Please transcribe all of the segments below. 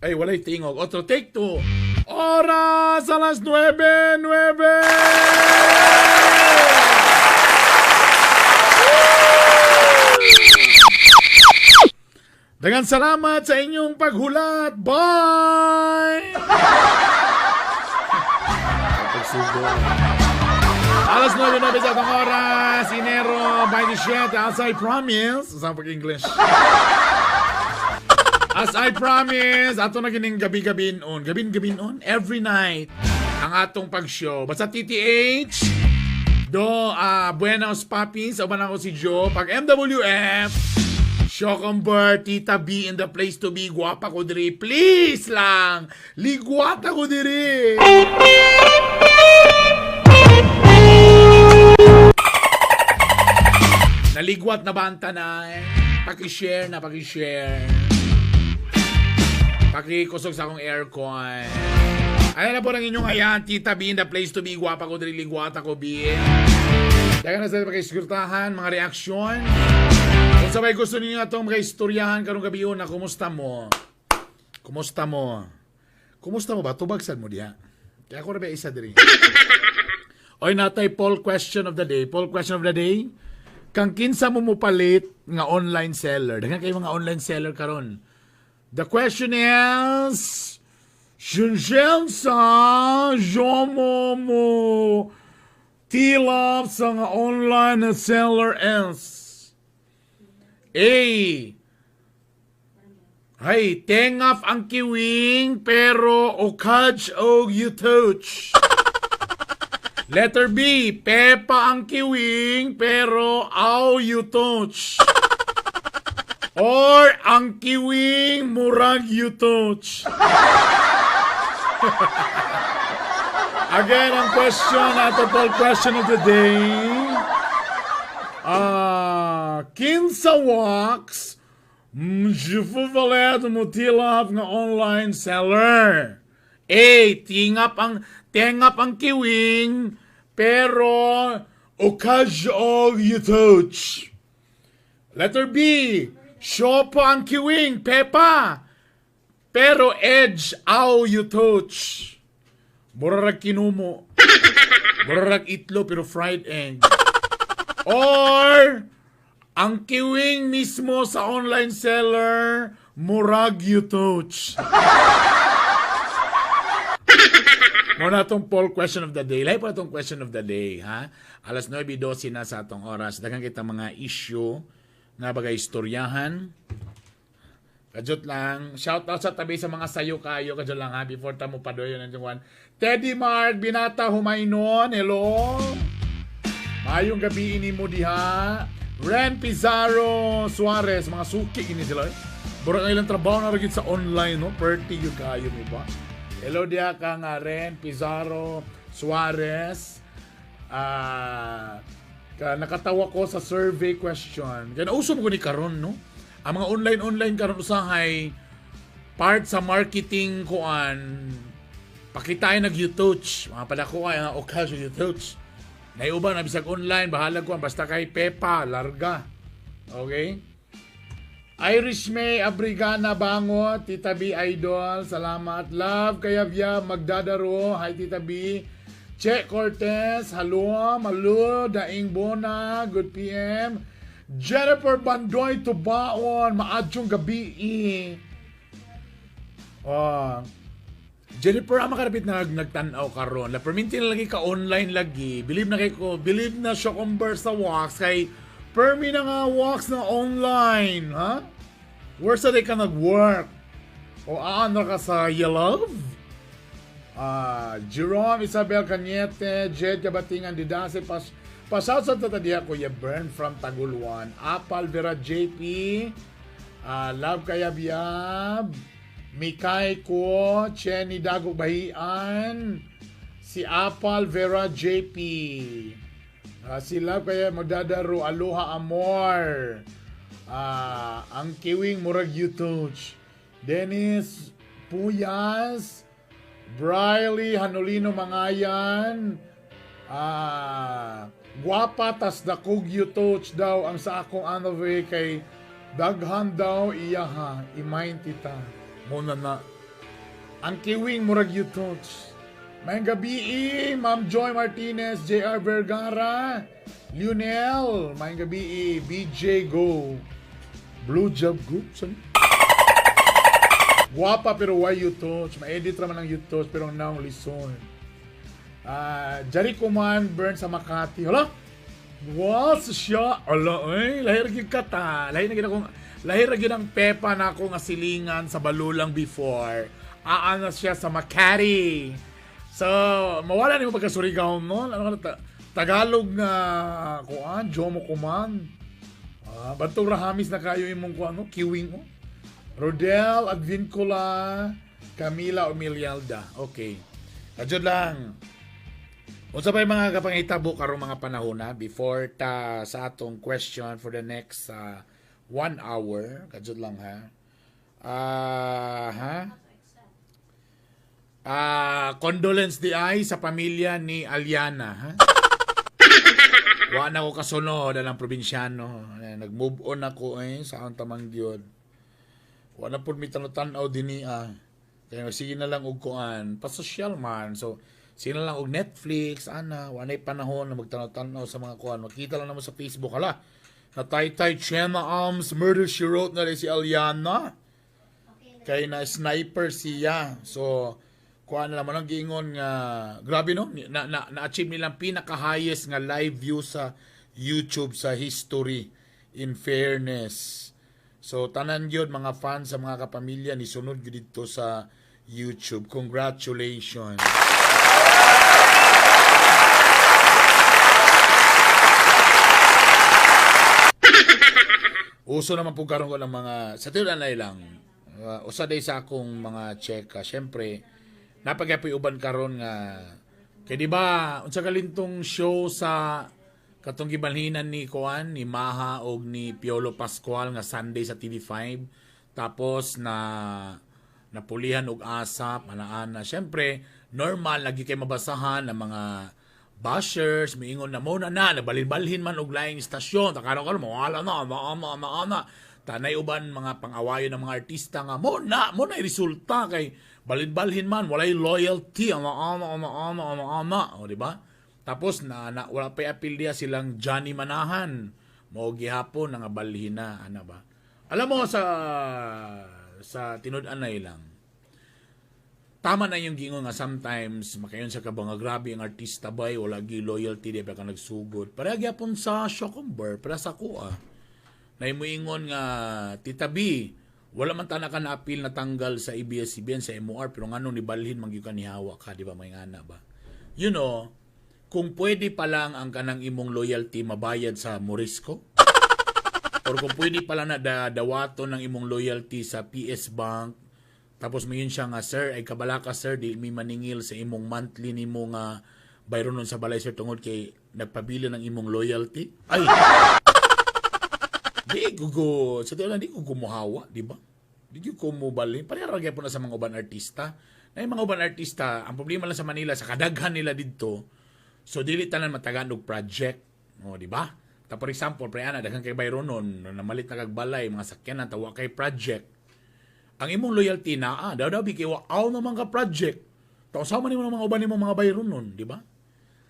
Ay, walay tingog. Otro, take two. Oras alas 9:09. Daghang salamat sa inyong paghulat. Bye! Pagsugo. Alas 9:09 sa atong oras, Enero 27, as I promise. Sa pag-English. As I promise, ato na gining gabi-gabi on. Gabin-gabi on, every night, ang atong pag-show. Basta TTH, do, buenos papis, uban ako si Joe. Pag MWF, Shokomber, Tita B in the place to be, guwapa ko diri. Please lang, ligwata ko diri. Naligwat na ba ang tanan? Paki-share na, paki-share. Pakikusog sa akong aircon. Ayan na po ang inyong ayan, Tita B in the place to be, guwapa ko diri, ligwata ko, B. Dagan na sa pakiskurtahan, mga reaksyon. Kung sabay gusto ninyo atong mga istoryahan karong gabi na kumusta mo? Kumusta mo? Kumusta mo ba? Tubag sad mo diha. Kaya ako ra ba isa diri. Oy, natay poll question of the day. Poll question of the day. Kang kinsa mo mopalit nga online seller? Daghan kay mga online seller karon. The question is, Shunjensa jomo mo tilap sa nga online seller else. A. Ay, tengaf ang kiwing pero okaj og you touch. Letter B, pepa ang kiwing pero aw you touch. Or ang kiwing murag you touch. Again, ang question, ato poll question of the day. Kinsa wax mjifuvalet mo tilap nga online seller? A. Tingap ang kiwing pero okaj og you touch. Letter B. Siopa ang kiwing, pepa. Pero edge aw you touch. Murarag kinumo. Murarag itlo pero fried egg. Or ang kiwing mismo sa online seller, murag you touch. Muna atong poll question of the day. Lahi po atong question of the day, ha? Alas 9:12 na sa atong oras. Daghang kita mga issue nga bagay istoryahan. Kajot lang. Shout out sa tabi sa mga sayo kayo. Kajot lang ha. Before ta mo padoyo ng one. Teddy Mark Binata Humaynon. Hello. Mayong gabi ini mo diha. Ren Pizarro Suarez. Mga suki ini sila. Eh. Burang ilang trabaho na rin sa online. No? Perti yun kayo mo ba? Hello diha ka nga Ren Pizarro Suarez. Ka nakatawa ko sa survey question. Kaya nauso mo ko ni karon, no? Ang mga online-online karon usahay part sa marketing kuan pakitain nag YouTube, mga padako ay ang occasion YouTube. Naiuban na bisag online, bahala kuan basta kay Pepa larga. Okay? Irish May Abrigana Bango, Tita B Idol, salamat. Love Kayabya Magdadaro, hi Tita B. Che Cortez, hello, Malu, Daing Bona, good PM. Jennifer Bandoy Tubaon, maadyong gabi. Oh. Jennifer, ang makarapit na nagtanaw karon. La perminti na lagi ka online lagi. Believe na kay ko, believe na siya converse sa wax kay permi na nga wax na online, ha? Where sa day ka nag-work? O aan na ka sa Yelove? Jerome Isabel Cañete, Jed Kabatingan, Didase, pas Pasout sa tatadia Kuya Bern from Taguluan. Apal Vera JP, Love Kayabyab, Mikay Ko, Chenny Dago Bahian, si Apal Vera JP. Si Love Kaya Magdadaro, Aloha Amor. Ang kiwing murag yutoch. Dennis Puyas, Briley Hanolino Mangayan, guwapa tas dakog yutoch daw ang sa akong anove kay daghan daw iya ha, imain tita. Muna na. Ang kiwing murag you touch. Maayong gabii, Ma'am Joy Martinez, JR Vergara, Lionel, maayong gabii, BJ Go. Blue Job Group, saan? Guwapa pero why you touch? Ma-edit raman ang you touch pero ang naong lison. Ah, Jericho man, burn sa Makati. Hala? Wow, siya. Hala, ay, lahir gyud ka ta. Lahir na gyud akong lahir na gyud ang pepa na ako nga silingan sa Balulang before. Aa na siya sa Makati. So, mawala nimo pagka Surigao no? Ano ka Tagalog nga kuan, Jomo Kuman. Ah, bantog ra hamis na kayo imong kuan no, kiwing mo. Rodel Advincula, Camila Omilialda. Okay. Kadyod lang. Unsa pa yung mga kapangitabo karong mga panahon na before ta sa atong question for the next 1 hour? Kadyod lang ha. Ah, ha? Ah, condolence di ay sa pamilya ni Aliana, ha? Wa na ko kasunod ang probinsyano. Eh, nag-move on ako eh sa ang tamang gyud. Wa na pud mi tan-aw dinhi ah. Kaya sige na lang og kuan, pa-social man. So sige na lang og Netflix ana, wa na'y panahon na magtanaw-tanaw sa mga kuan. Makita lang namo sa Facebook, hala. Nataytay Chema Arms, Murder She Wrote na rin si Aliana. Kay na sniper siya. So kuan na naman ang giingon nga grabe no na, na, na-achieve nilang pinaka highest nga live view sa YouTube sa history, in fairness. So tanan gyud mga fans sa mga kapamilya ni sunod gyud didto sa YouTube. Congratulations. Uso naman po karon ko ng mga sa tiyan na lang. Usa day sa akong mga check. Syempre, napagapoy uban karon nga kay di ba unsa kalintong show sa katong gibalhinan ni kuan ni Maha og ni Piolo Pascual nga Sunday sa TV5, tapos na napulihan og asap ana-ana. Syempre normal lagi kay mabasahan ng mga bashers, miingon na mo na na nabalin-balhin man og laing istasyon, takano karon mawala na ma ma ana, tanay uban mga pang-awayon ng mga artista nga mo na resulta kay balin-balhin man, walay loyalty, ana ana ana ana ana ana, o di ba? Tapos na wala pa apil diya silang Johnny Manahan, mo gihapon nga balhin na ana ba. Alam mo, sa tinud-anay lang, tama na yung gingon nga sometimes makayon sa ka ba nga grabe ang artista bay, wala gi loyalty, di ba ka nagsugod. Pareha gyapon sa Shockumber, para sa kuha na ingon nga Tita B, wala man tana ka na appeal na tanggal sa ABS-CBN, sa MOR, pero ngano ni balhin man gyud ka, nihawa ka, di ba? May ngana ba, kung pwede pa lang ang kanang imong loyalty mabayad sa Morisco or kung pwede pala na dawaton ng imong loyalty sa PS Bank, tapos mayon siya nga, "Sir, ay kabala ka sir, di mi maningil sa imong monthly nimo nga bayron nun sa balay sir tungod kay nagpabili ng imong loyalty." Ay, di ko go, sa tiyan di ko gumuhawa, di ba? Di ko mubalhin. Pareha ra gyapon na sa mga uban artista. Na yung mga uban artista, ang problema lang sa Manila, sa kadaghan nila didto, so dili tanan matagaan og project. O, di ba? Ta for example, pre ana daghan kay bayron nun, namalit na kag balay, mga sakyanan, tawa kay project. Ang imong loyalty naa, daw daw kay wa aw naman ka project. Taw sama nimo ng mga uban nimo mga bayron nun, di ba?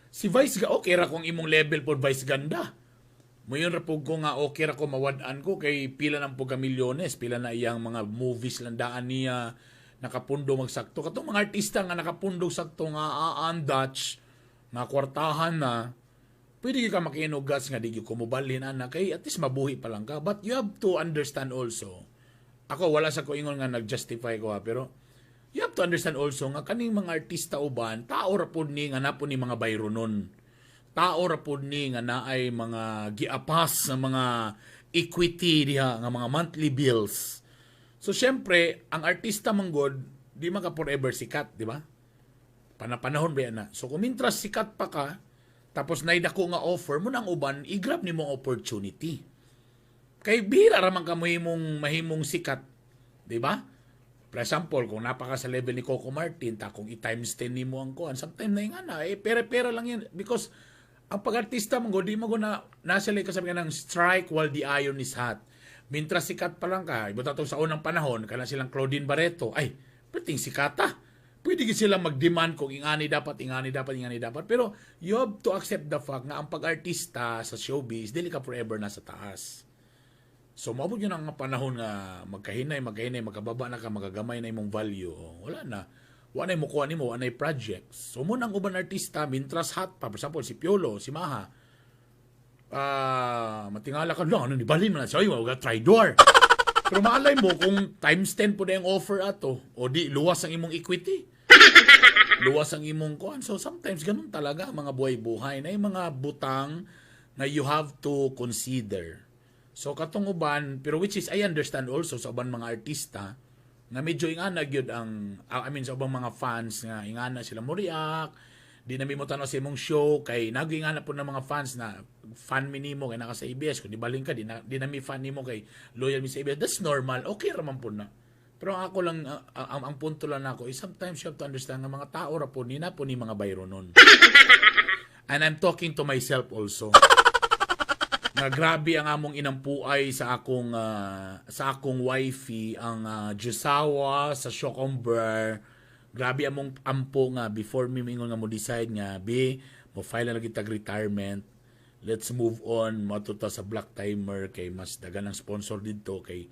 Si Vice ga okay ra kung imong level pod Vice ganda. Moyon ra pug ko nga okay ra ko mawad-an ko kay pila nang pug ka milyones, pila na iyang mga movies landaan niya nakapundo magsakto. Katong mga artista nga nakapundo sakto nga aan Dutch nga kwartahan na, pwede ka makinugas nga di gyud ko mobalhin ana kay at least mabuhi pa lang ka. But you have to understand also. Ako wala sa ko ingon nga nag-justify ko ha, pero you have to understand also nga kaning mga artista uban, tao ra pud ni nga napon ni mga bayronon. Tao ra pud ni nga naay mga giapas sa mga equity diha nga mga monthly bills. So syempre, ang artista man god di man ka forever sikat, di ba? Panapanahon ba yan na? So kung mintras sikat pa ka, tapos naidako nga offer mo nang uban, i-grab nimo ang opportunity. Kay bihira ra man ka mahimong mahimong sikat, di ba? For example, kung napaka sa level ni Coco Martin, ta kung i-times 10 nimo ang kuan, sometimes na yung ana, eh, pera-pera lang yan. Because ang pag-artista mo, di mo na nasa ka sabi ka ng strike while the iron is hot. Mintras sikat pa lang ka, ibuta to sa unang panahon, kana silang Claudine Barreto, ay, perting sikata. Pwede gyud sila mag-demand kung ingani dapat, ingani dapat, ingani dapat. Pero you have to accept the fact nga ang pag-artista sa showbiz, dili ka forever nasa taas. So maabot gyud ang panahon nga magkahinay, magkahinay, magkababa na ka, magagamay na imong value. Oh, wala na. Wa na mo kuha nimo, wa na projects. So mao nang uban artista, mintras hot pa, for example, si Piolo, si Maha, ah, matingala ka lang, ano ni balin man na siya, ay, wag traidor. Pero maalay mo kung times 10 po na yung offer ato, o di, luwas ang imong equity. Luwas ang imong kuan. So sometimes ganun talaga ang mga buhay-buhay na yung mga butang na you have to consider. So katong uban, pero which is I understand also sa uban mga artista nga medyo ingana gyud ang, I mean, sa ubang mga fans nga ingana sila mo react, di na mo tan-aw sa imong show kay nag-ingana po ng mga fans na fan mi nimo kay naka sa ABS, kung di balhin ka, di na mi fan nimo kay loyal mi sa ABS. That's normal, okay ra man po na. Pero ang ako lang, ang punto lang nako is sometimes you have to understand nga mga tao ra po ni na po ni mga bayronon, and I'm talking to myself also nga grabe ang among inampuay sa akong wifey ang Jusawa sa Shockomber. Grabe among ampo nga before mi mingon nga mo decide nga bi mo file na lagi tag retirement, let's move on, moadto ta sa Black Timer kay mas dagan ang sponsor didto, kay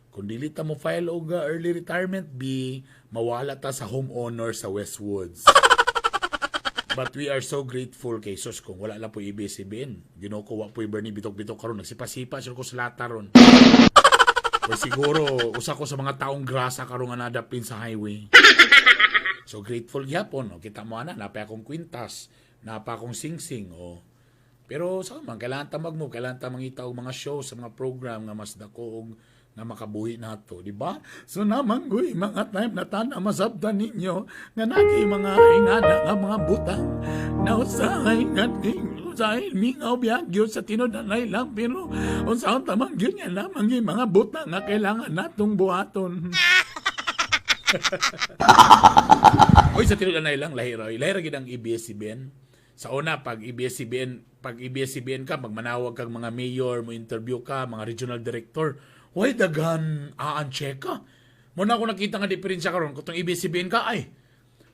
kung dili ta mo file og early retirement bi mawala ta sa homeowner sa Westwoods. But we are so grateful kay sus, kung wala lang po ABS-CBN. Ginoo ko, wa po Bernie bitok-bitok karon, nagsipa-sipa sure ko sa lata ron. O siguro usa ko sa mga taong grasa karon nga nadapin sa highway. So grateful gyapon, no? Kita mo ana, napay akong kwintas, napa akong singsing, o. Pero sa man kailangan ta mag-move, kailangan ta mangita og mga show sa mga program nga mas dako og nga makabuhi nato, di ba? So naman guy, mga time na tana masabtan ninyo nga nagi mga ingana nga mga butang na usahay nga usahay mingaw biyag gyud sa tinud-anay lang, pero unsaon ta man gyud nga lamang gyud mga butang nga kailangan natong buhaton. Oy, sa tinud-anay lang, lahi ra, lahi ra gid ang ABS-CBN. Sa una, pag ABS-CBN ka, pag manawag kag mga mayor, mo interview ka, mga regional director, way daghan aan cheka. Mo na ako nakita nga diferensya karon kung ABS-CBN ka ay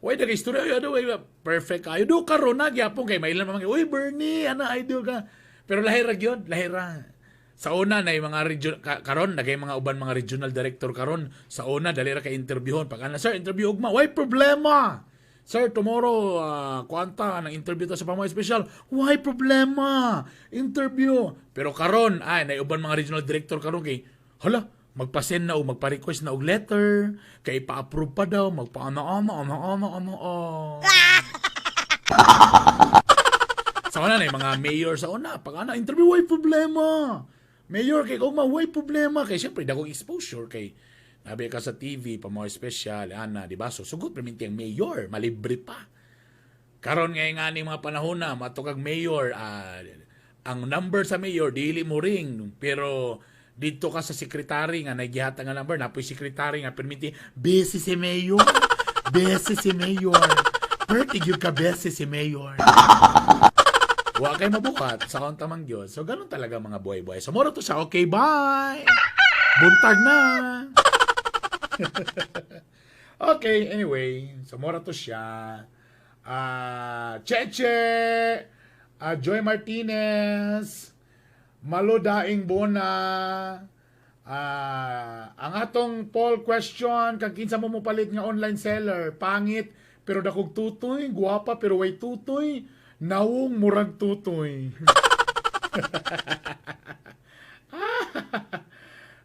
way daghan istorya, ay, ano, ay, perfect kayo. Do karon na gyapon kay mailan man, "Uy Bernie, ana idol ka." Pero lahi ra gyud, lahi ra. Sa una na yung mga region karon nagay mga uban mga regional director karon, sa una dali ra kay interviewon pag ana, "Sir, interview ugma." "Way problema." "Sir, tomorrow kuanta ng interview ta sa Pamoy Special." "Why problema?" Interview. Pero karon ay nay uban mga regional director karon kay hala, magpa-send na o magpa-request na og letter kay pa-approve pa daw, magpa-ana ana ana ana ana oh. Sa una na yung mga mayor, sa una pag ana interview, "Way problema. Mayor, kay kung way problema," kay syempre dagong exposure kay nabi ka sa TV pa mga special ana, di ba? So sugot perminti ang mayor, malibre pa. Karon ngay nga ni mga panahon na mato kag mayor, ang number sa mayor dili mo ring, pero dito ka sa secretary nga nagihatag nga number, napoy secretary nga perminti busy si mayor, busy si mayor, perti gyud ka busy si mayor. Wa kay mabuhat sa kauntamang Diyos. So, ganun talaga mga buhay-buhay. So, moro to siya. Okay, bye! Buntag na! Okay, anyway. So, moro to siya. Ah, Cheche! Joy Martinez! Maludaing Bona! Ang atong poll question, kag kinsa mo mopalit nga online seller, pangit pero dakog tutoy, guwapa pero way tutoy, nawong murag tutoy.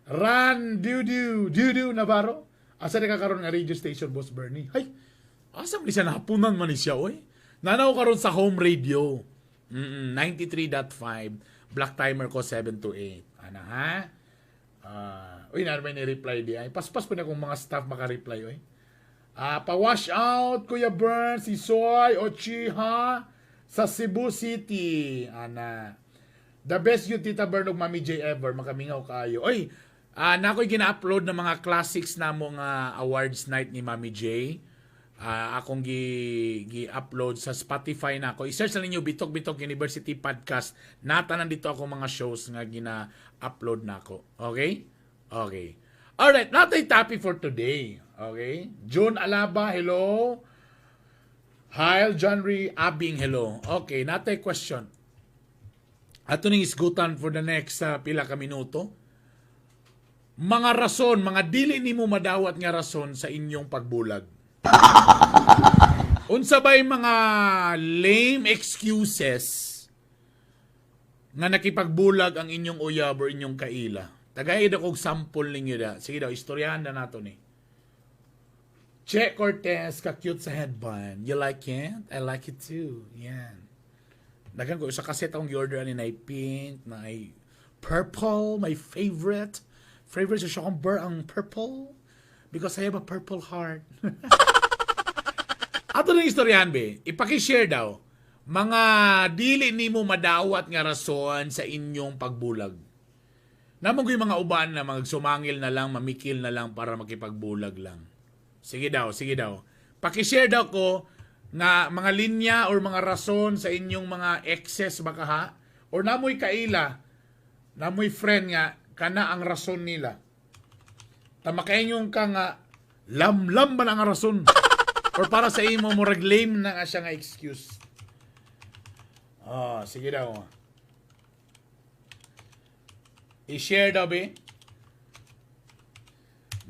Ran Dudu Dudu Navarro. Asa ni ka karon nga radio station, Boss Bernie? Hay, asa man ni siya, nahapunan man ni siya, oy. Nanaw karon sa home radio. 93.5. Black timer ko 7 to 8. Ana ha? Uy, na may ni-reply di ay. Paspas po na kung mga staff maka-reply, oy. Pa-wash out, Kuya Bern, si Soy Ochiha sa Cebu City. Ana. The best yun, Tita Bern ug Mami J ever. Makamingaw kayo. Oy, na ako'y gina-upload ng mga classics na mo nga awards night ni Mami J. Akong gi-upload sa Spotify na ako. I-search na ninyo Bitok Bitok University Podcast. Natanan dito ako mga shows nga gina-upload na ako. Okay? Okay. Alright, naa tay topic for today. Okay? June Alaba, hello. Hi, John Ray Abing, hello. Okay, naa tay question. Ato ning isgutan for the next pila ka minuto. Mga rason, mga dili nimo madawat nga rason sa inyong pagbulag. Unsa bay mga lame excuses nga nakipagbulag ang inyong uyab or inyong kaila? Tagay daw kog sample ninyo da. Sige daw, istoryahan na nato ni. Che Cortez, ka-cute sa headband. You like it? I like it too. Yan. Daghan ko sa kaset akong gi-order ani, na pink, na ay purple, my favorite. Favorite sa akong ber ang purple because I have a purple heart. Ato ng istoryahan be, ipaki-share daw mga dili nimo madawat nga rason sa inyong pagbulag. Naa man yung mga uban na magsumangil na lang, mamikil na lang para makipagbulag lang. Sige daw, sige daw. Paki-share daw ko nga mga linya or mga rason sa inyong mga exes baka ha or namoy kaila, namoy friend nga kana ang rason nila. Ta makaingon ka nga lamlam ba na ang rason? Or para sa imo murag lame na nga siya nga excuse. Oh, sige daw. I-share daw be.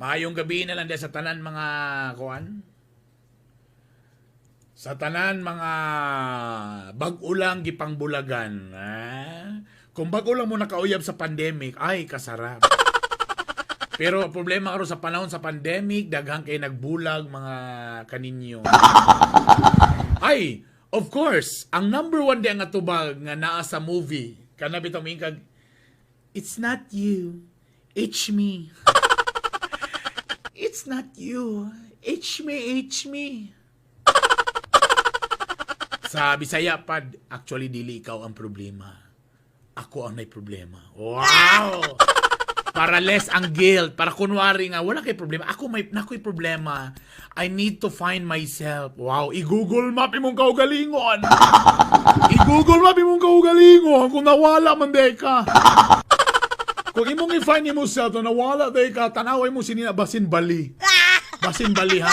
Maayong gabi na lang din sa tanan mga kuan. Sa tanan mga bag-o lang gipangbulagan. Ah? Kung bag-o lang mo nakauyab sa pandemic, ay kasarap. Pero ang problema karon sa panahon sa pandemic, daghan kay nagbulag mga kaninyo. Ay, of course, ang number one di ang atubag nga naa sa movie, kana bitaw moingkag, "It's not you, it's me. It's not you, it's me, it's me." Sa Bisaya pa, actually, dili ikaw ang problema. Ako ang may problema. Wow! Para less ang guilt. Para kunwari nga, wala kay problema. Ako may, nakoy problema. I need to find myself. Wow, i-Google Map imong kaugalingon. I-Google Map imong kaugalingon kung nawala man day ka. Kung imong i-find imo self na nawala day ka, tanaway mo sinina basin bali. Basin bali ha?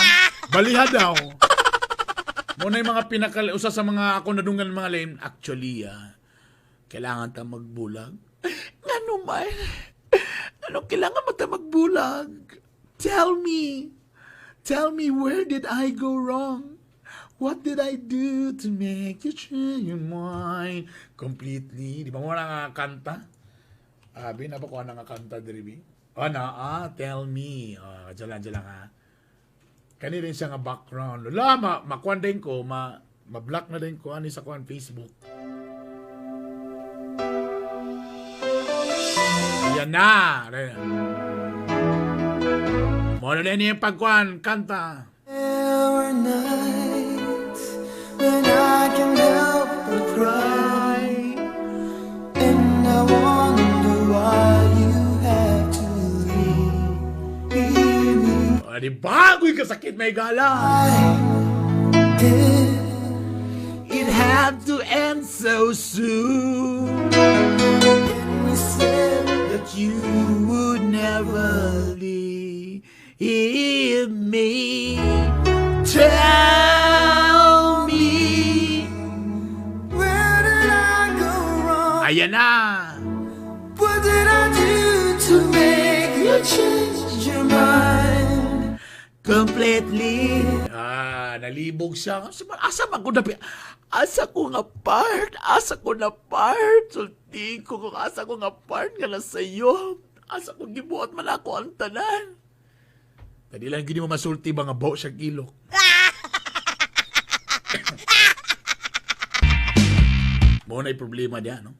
Baliha daw. Mo na yung mga pinaka usa sa mga ako nadunggan mga lame actually, kailangan ta magbulag. Ngano man? Ano kailangan mo ta magbulag? Tell me. Tell me, where did I go wrong? What did I do to make you change your mind completely? Di ba mo na nga kanta? Abi, na ba ko na nga kanta diri bi? Ah, na, tell me. Ah, dyan lang, dyan lang ha. Kani rin siya nga background. Wala, makuan din ko, ma-block na din ko ani sa kuan Facebook. Yan na. Mo na din yung pagkuan, kanta. There were nights when I can help but cry, and I wonder why you had to leave me. O, di bagoy kasakit may gala. Did It had to end so soon. we said That you would never leave me. Tell me. Where did I go wrong? Ayan na. What did I do to make you change your mind? Completely. Ah, nalibog siya. Asa man ko dapi? Asa ko nga part? Asa ko na part? Sulti ko kung asa ko nga part nga na sayo. Asa ko gibuhat man ako ang tanan. Tadi lang gini mo masulti ba nga baw siya ilok. Mo na problema diya, no?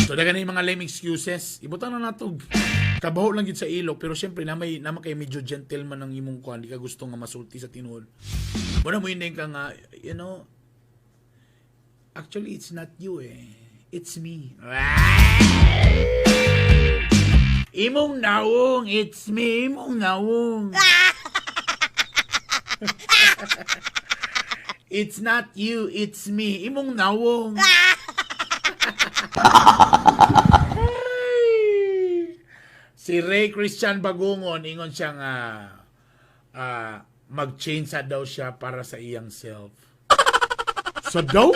So, daga na yung mga lame excuses. Ibutang na nato. Kabaho lang gid sa ilok, pero syempre na may kay medyo gentleman ang imong kuan, di ka gusto nga masulti sa tinuod. Mo na mo yun ka nga, actually it's not you eh. It's me. Imong naong, it's me, imong naong. It's not you, it's me. Imong nawong. Ay! Si Ray Christian Bagungon, ingon siya nga mag-change sa daw siya para sa iyang self. Sa daw?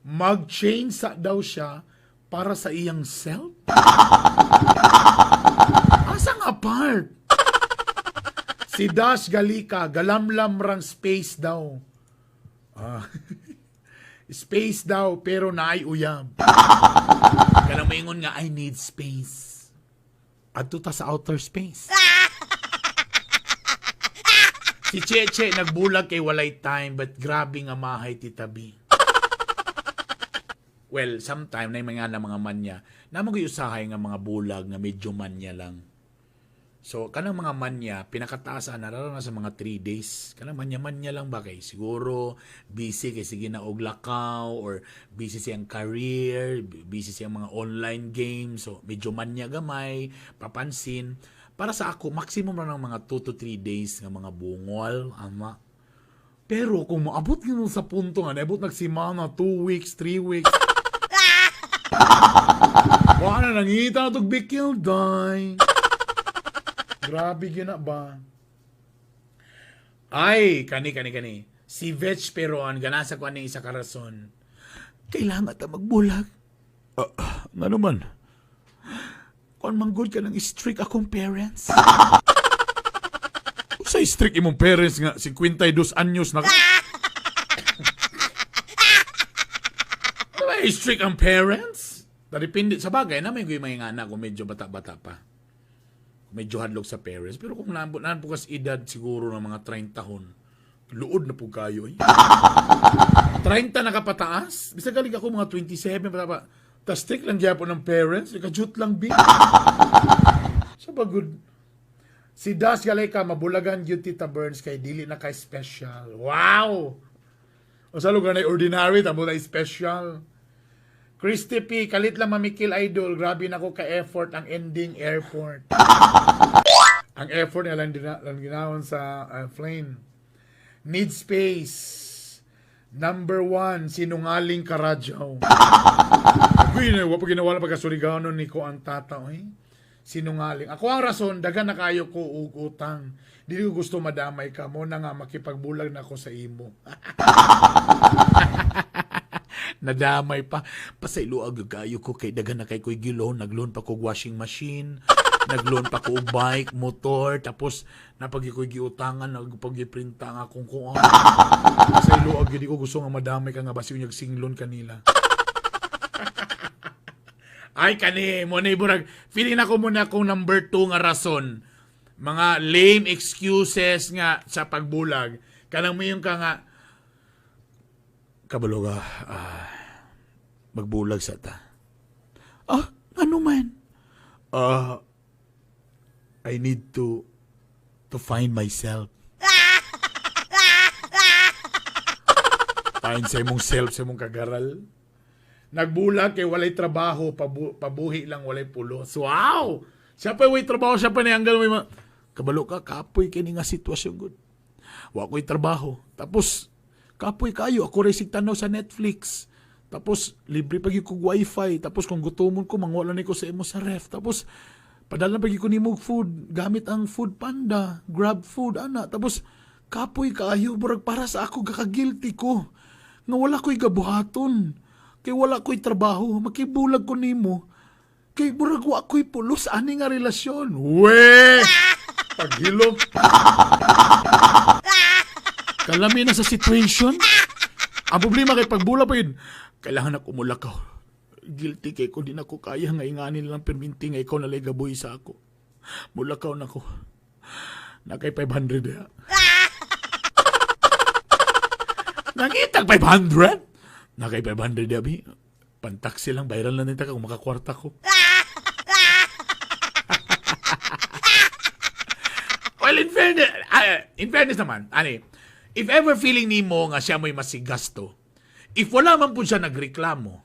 Mag-change sa daw siya para sa iyang self? Asa nga part? Si Dash Galika, galamlam rang space daw. Ah. Space daw, pero naay uyab. Kanang maingon nga, "I need space." Adto ta sa outer space. Si Cheche, nagbulag kay walay time, but grabe nga mahay, Tita B. Well, sometime na mga na mga manya, na mga usahay nga mga bulag nga medyo manya lang. So, kanang mga manya, pinakataas na na sa mga 3 days. Kanang manya-manya lang ba kay siguro busy kay sige na og lakaw or busy siyang career, busy siyang mga online games. So, medyo manya gamay, papansin. Para sa ako, maximum na ng mga 2 to 3 days nga mga bungol, ama. Pero kung maabot yun sa punto nga, naabot nagsimana, 2 weeks, 3 weeks, wala na, nangita na itong bikil, day. Grabe yun na ba? Ay, kani, kani, kani. Si Vetch Peron, ganasa ko aning isa ka rason. Kailangan ta magbulag. Nga naman? Kung manggod ka ng strict akong parents. Sa strict imong parents nga 52 anyos na ka? Diba strict ang parents? Depende sa bagay na may may nga anak kung medyo bata-bata pa. Medyo hadlok sa parents. Pero kung naan po kas edad siguro ng mga 30 hon, luod na po kayo eh. 30 na kapataas? Bisag galing ako mga 27 pa pa. Tas strict lang gyapon ng parents, ikajut lang bi. Sa bagud. Si Das galay ka mabulagan gyud, Tita Burns, kay dili na kay special. Wow! O sa lugar na ordinary, tamo na special. Christy P, kalit lang mamikil, idol. Grabe na ko ka-effort ang ending airport. Ang effort nga lang, lang ginawon sa plane. Need space. Number one, sinungaling karadyaw. Uy, na, wa pa ginawala pagkasurigano ni ko ang tata, oy. Sinungaling. Ako ang rason, dagan na kayo ko og utang. Dili ko gusto madamay ka mo na nga makipagbulag na ako sa imo. Nadamay pa. Pasayloa kayo ko kay dagan na kay ko'y gilon. Nagloan pa ko og washing machine. Nagloan pa ko og bike, motor. Tapos napagi ko'y giutangan, nagpagiprinta ang akong kuan. Pasayloa gyud ko gusto nga madamay ka nga basi unyag singlon kanila. Ay kani mo na burag feeling nako muna kung number 2 nga rason. Mga lame excuses nga sa pagbulag. Kanang mo yung ka nga kabalo ka, magbulag sa ta. Ah, ano man? Ah, I need to find myself. Find sa imong self, sa imong kagaral. Nagbulag kay walay trabaho, pabuhi lang walay pulos. Wow! Siya pa way trabaho, siya pa niyanggal may mga kabalo ka, kapoy kini nga sitwasyon gud. Wa ko'y trabaho. Tapos kapoy kayo, ako rin sig tanaw sa Netflix. Tapos libre pag kog wifi. Tapos kung gutomon ko, manguha lang ko sa imo sa ref. Tapos padala pag ko nimo og food gamit ang Food Panda, Grab Food ana. Tapos kapoy kaayo, murag para sa ako gaka-guilty ko nga wala ko'y gabuhaton. Kay wala ko'y trabaho, makibulag ko nimo. Kay murag wa ko'y pulos ani nga relasyon. We! Paghilom. Kalami na sa situation. Ang problema kay pagbula pa yun, kailangan ako mulakaw. Guilty kay ko, di na ko kaya nga inganin lang perminti nga ikaw nalay gaboy sa ako. Mulakaw na ko. Nakay 500 ya. Nangitag 500? Nakay 500 ya, bi. Pantaksi lang, viral na nita kung makakwarta ko. Well, in fairness naman, ani, if ever feeling nimo nga siya mo'y masigasto, if wala man po siya nagreklamo,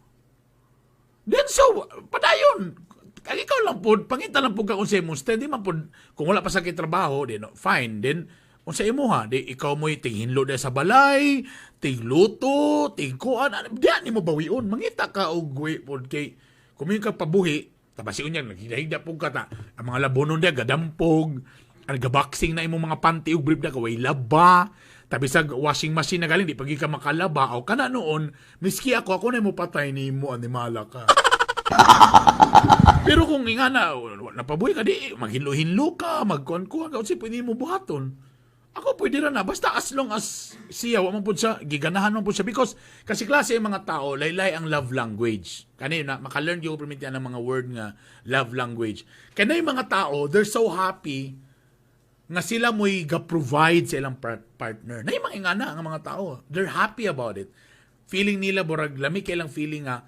then so, padayon. Kag ikaw lang po, pangita lang po ka kung sa imong stand, di man po, kung wala pa sa trabaho, then fine, then, kung sa imo ha, di ikaw mo'y tinghinlo na sa balay, tingluto, tingkuan, di ani mo bawion, mangita ka og way po kay, kung ka pabuhi, Tapos unya naghigda pug ka ta. Ang mga labonon dia gadampog, ang gaboxing na imong mga panty ug brief na kaway laba. Tabi sa washing machine na galing di pagi ka makalaba o kana noon, miski ako, ako na mo patay nimo, animala ka. Pero kung nga na napabuhi ka di maghinlo-hinlo ka, magkuan-kuan ka, unsay pwede mo buhaton. Ako pwede ra na basta as long as siya wa man pud siya giganahan man pud siya, because kasi klase ang mga tao, laylay ang love language. Kani na maka-learn gyud ko perminti ang mga word nga love language. Kay yung mga tao, they're so happy nga sila mo'y ga-provide sa ilang partner. Na yung mga ingana ang mga tao. They're happy about it. Feeling nila borag lami kay lang feeling nga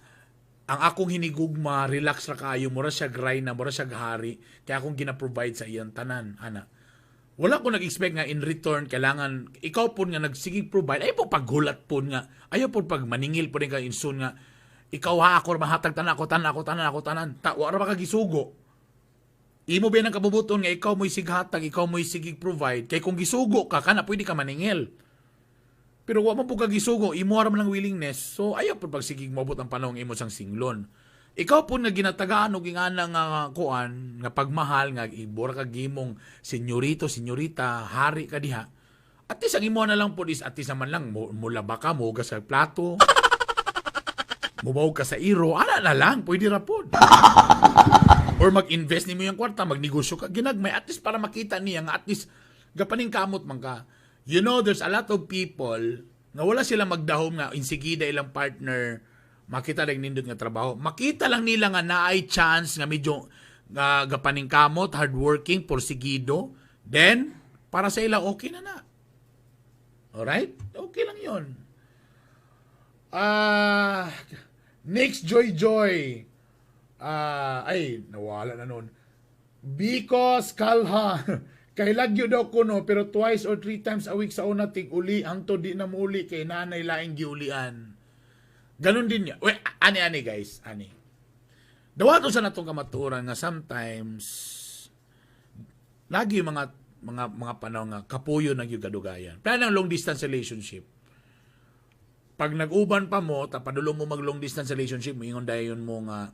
ang akong hinigugma relax ra kaayo, mura siya gray na, mura siya hari kaya akong gina-provide sa iyang tanan ana. Wala ko nag-expect nga in return kailangan ikaw po nga nagsigig provide ay po paghulat po nga ayaw po pag maningil po rin ka insun nga ikaw ha, ako mahatag tanan, ako tanan, ako tanan, ako tanan ta, wa ra ba ka gisugo. Imo ba ng kabubuton nga ikaw mo'y sighatag, ikaw mo'y sigig provide, kay kung gisugo ka kana pwede ka maningil. Pero wa man po ka gisugo, imo ra man lang willingness, so ayaw po pagsigig moabot ang panahon imo sang singlon. Ikaw po nga ginatagaan og ingana nga kuan nga pagmahal nga ibora ka gimong senyorito, senyorita, hari ka diha. At least ang imo na lang po is at least naman lang mo, mulaba ka, mohugas ka plato. Mubaw ka sa iro, ana na lang, pwede ra pod. Or mag-invest nimo yung kwarta, magnegosyo ka, ginagmay, at least para makita niya nga at least gapaning kamot man ka. There's a lot of people nga wala sila magdahom nga insigida ilang partner makita lang nindot nga trabaho. Makita lang nila nga naay chance nga medyo nga gapaning kamot, hardworking, porsigido, then para sa ila okay na na. Alright? Okay lang 'yon. Ah, next Joy Joy. Ah, ay, nawala na nun. Because kalha. Kay lagyo daw kuno pero twice or three times a week sa una tig uli hangtod di na muuli kay nanay laing giulian. Ganon din niya. Wait, ani ani guys, ani. Dawato sa natong kamatuoran nga sometimes lagi yung mga panahon nga kapuyo ng yung kadugayan. Plan ng long distance relationship. Pag nag-uban pa mo, ta padulong mo mag long distance relationship, moingon dayon mo nga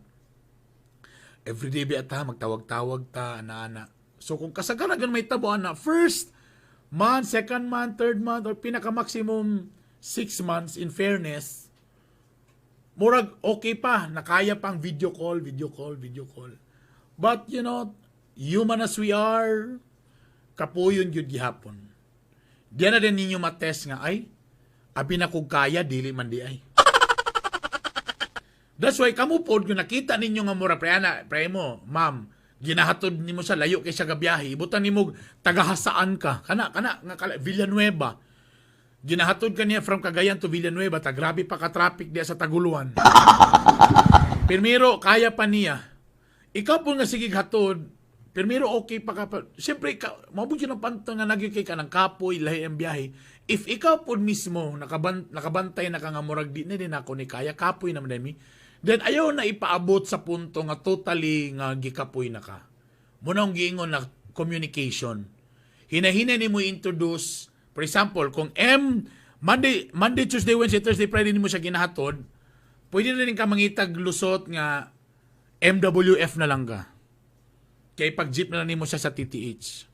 everyday bi ata magtawag-tawag ta ana-ana. So kung kasagaran may tabo ana, first month, second month, third month, or pinaka maximum 6 months, in fairness, murag okay pa, nakaya pang video call, video call, video call. But human as we are, kapuyon gyud gihapon. Diyan na din ninyo matest nga, ay, abi na kog kaya, dili man di ay. That's why kamo pod kung nakita ninyo nga mura pre ana, pre mo, ma'am, ginahatod nimo sa layo kay siya gabiyahe, ibutan nimo tagahasaan ka. Kana kana nga kala, Villanueva. Ginahatod ka niya from Cagayan to Villanueva, ta grabe pa ka traffic diya sa Taguluan. Primero kaya pa niya. Ikaw po nga sige hatod, primero okay pa ka pa. Siyempre, maabot yun ang panto nga nagyo kay ka ng kapoy, lahi ang biyahe. If ikaw po mismo nakabantay na ka nga murag di na din ako ni kaya, kapoy naman dami, then ayaw na ipaabot sa punto nga totally nga gikapoy na ka. Muna ang giingon na communication. Hinahina ni mo introduce, for example, kung M, Monday, Monday, Tuesday, Wednesday, Thursday, Friday nimo siya ginahatod, pwede na rin ka mangitag lusot nga MWF na lang ka. Kay pag jeep na lang nimo siya sa TTH.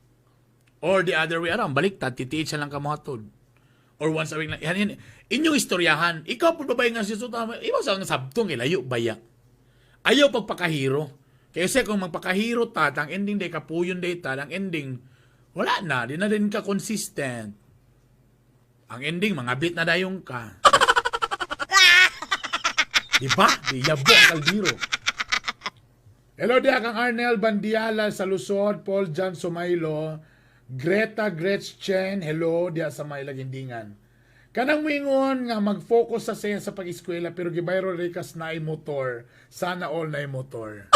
Or the other way around, baliktad, TTH na lang ka mohatod. Or once a week lang. Yan, yan. Inyong istoryahan. Ikaw po babae nga si Sultan, iba sa ang sabtong, ilayo, baya. Ayaw pagpakahiro. Kasi kung magpakahiro ta, ang ending day, kapuyon day ta, ang ending, wala na, di na din ka consistent. Ang ending, mga bit na dayong ka. Di ba? Di yabo ang kaldero. Hello diya kang Arnel Bandiala sa Luzon, Paul John Sumaylo, Greta Gretchen, hello diya sa may lagindingan. Kanang moingon nga mag-focus sa siya sa pag-eskwela pero gibayro rekas na motor. Sana all na motor.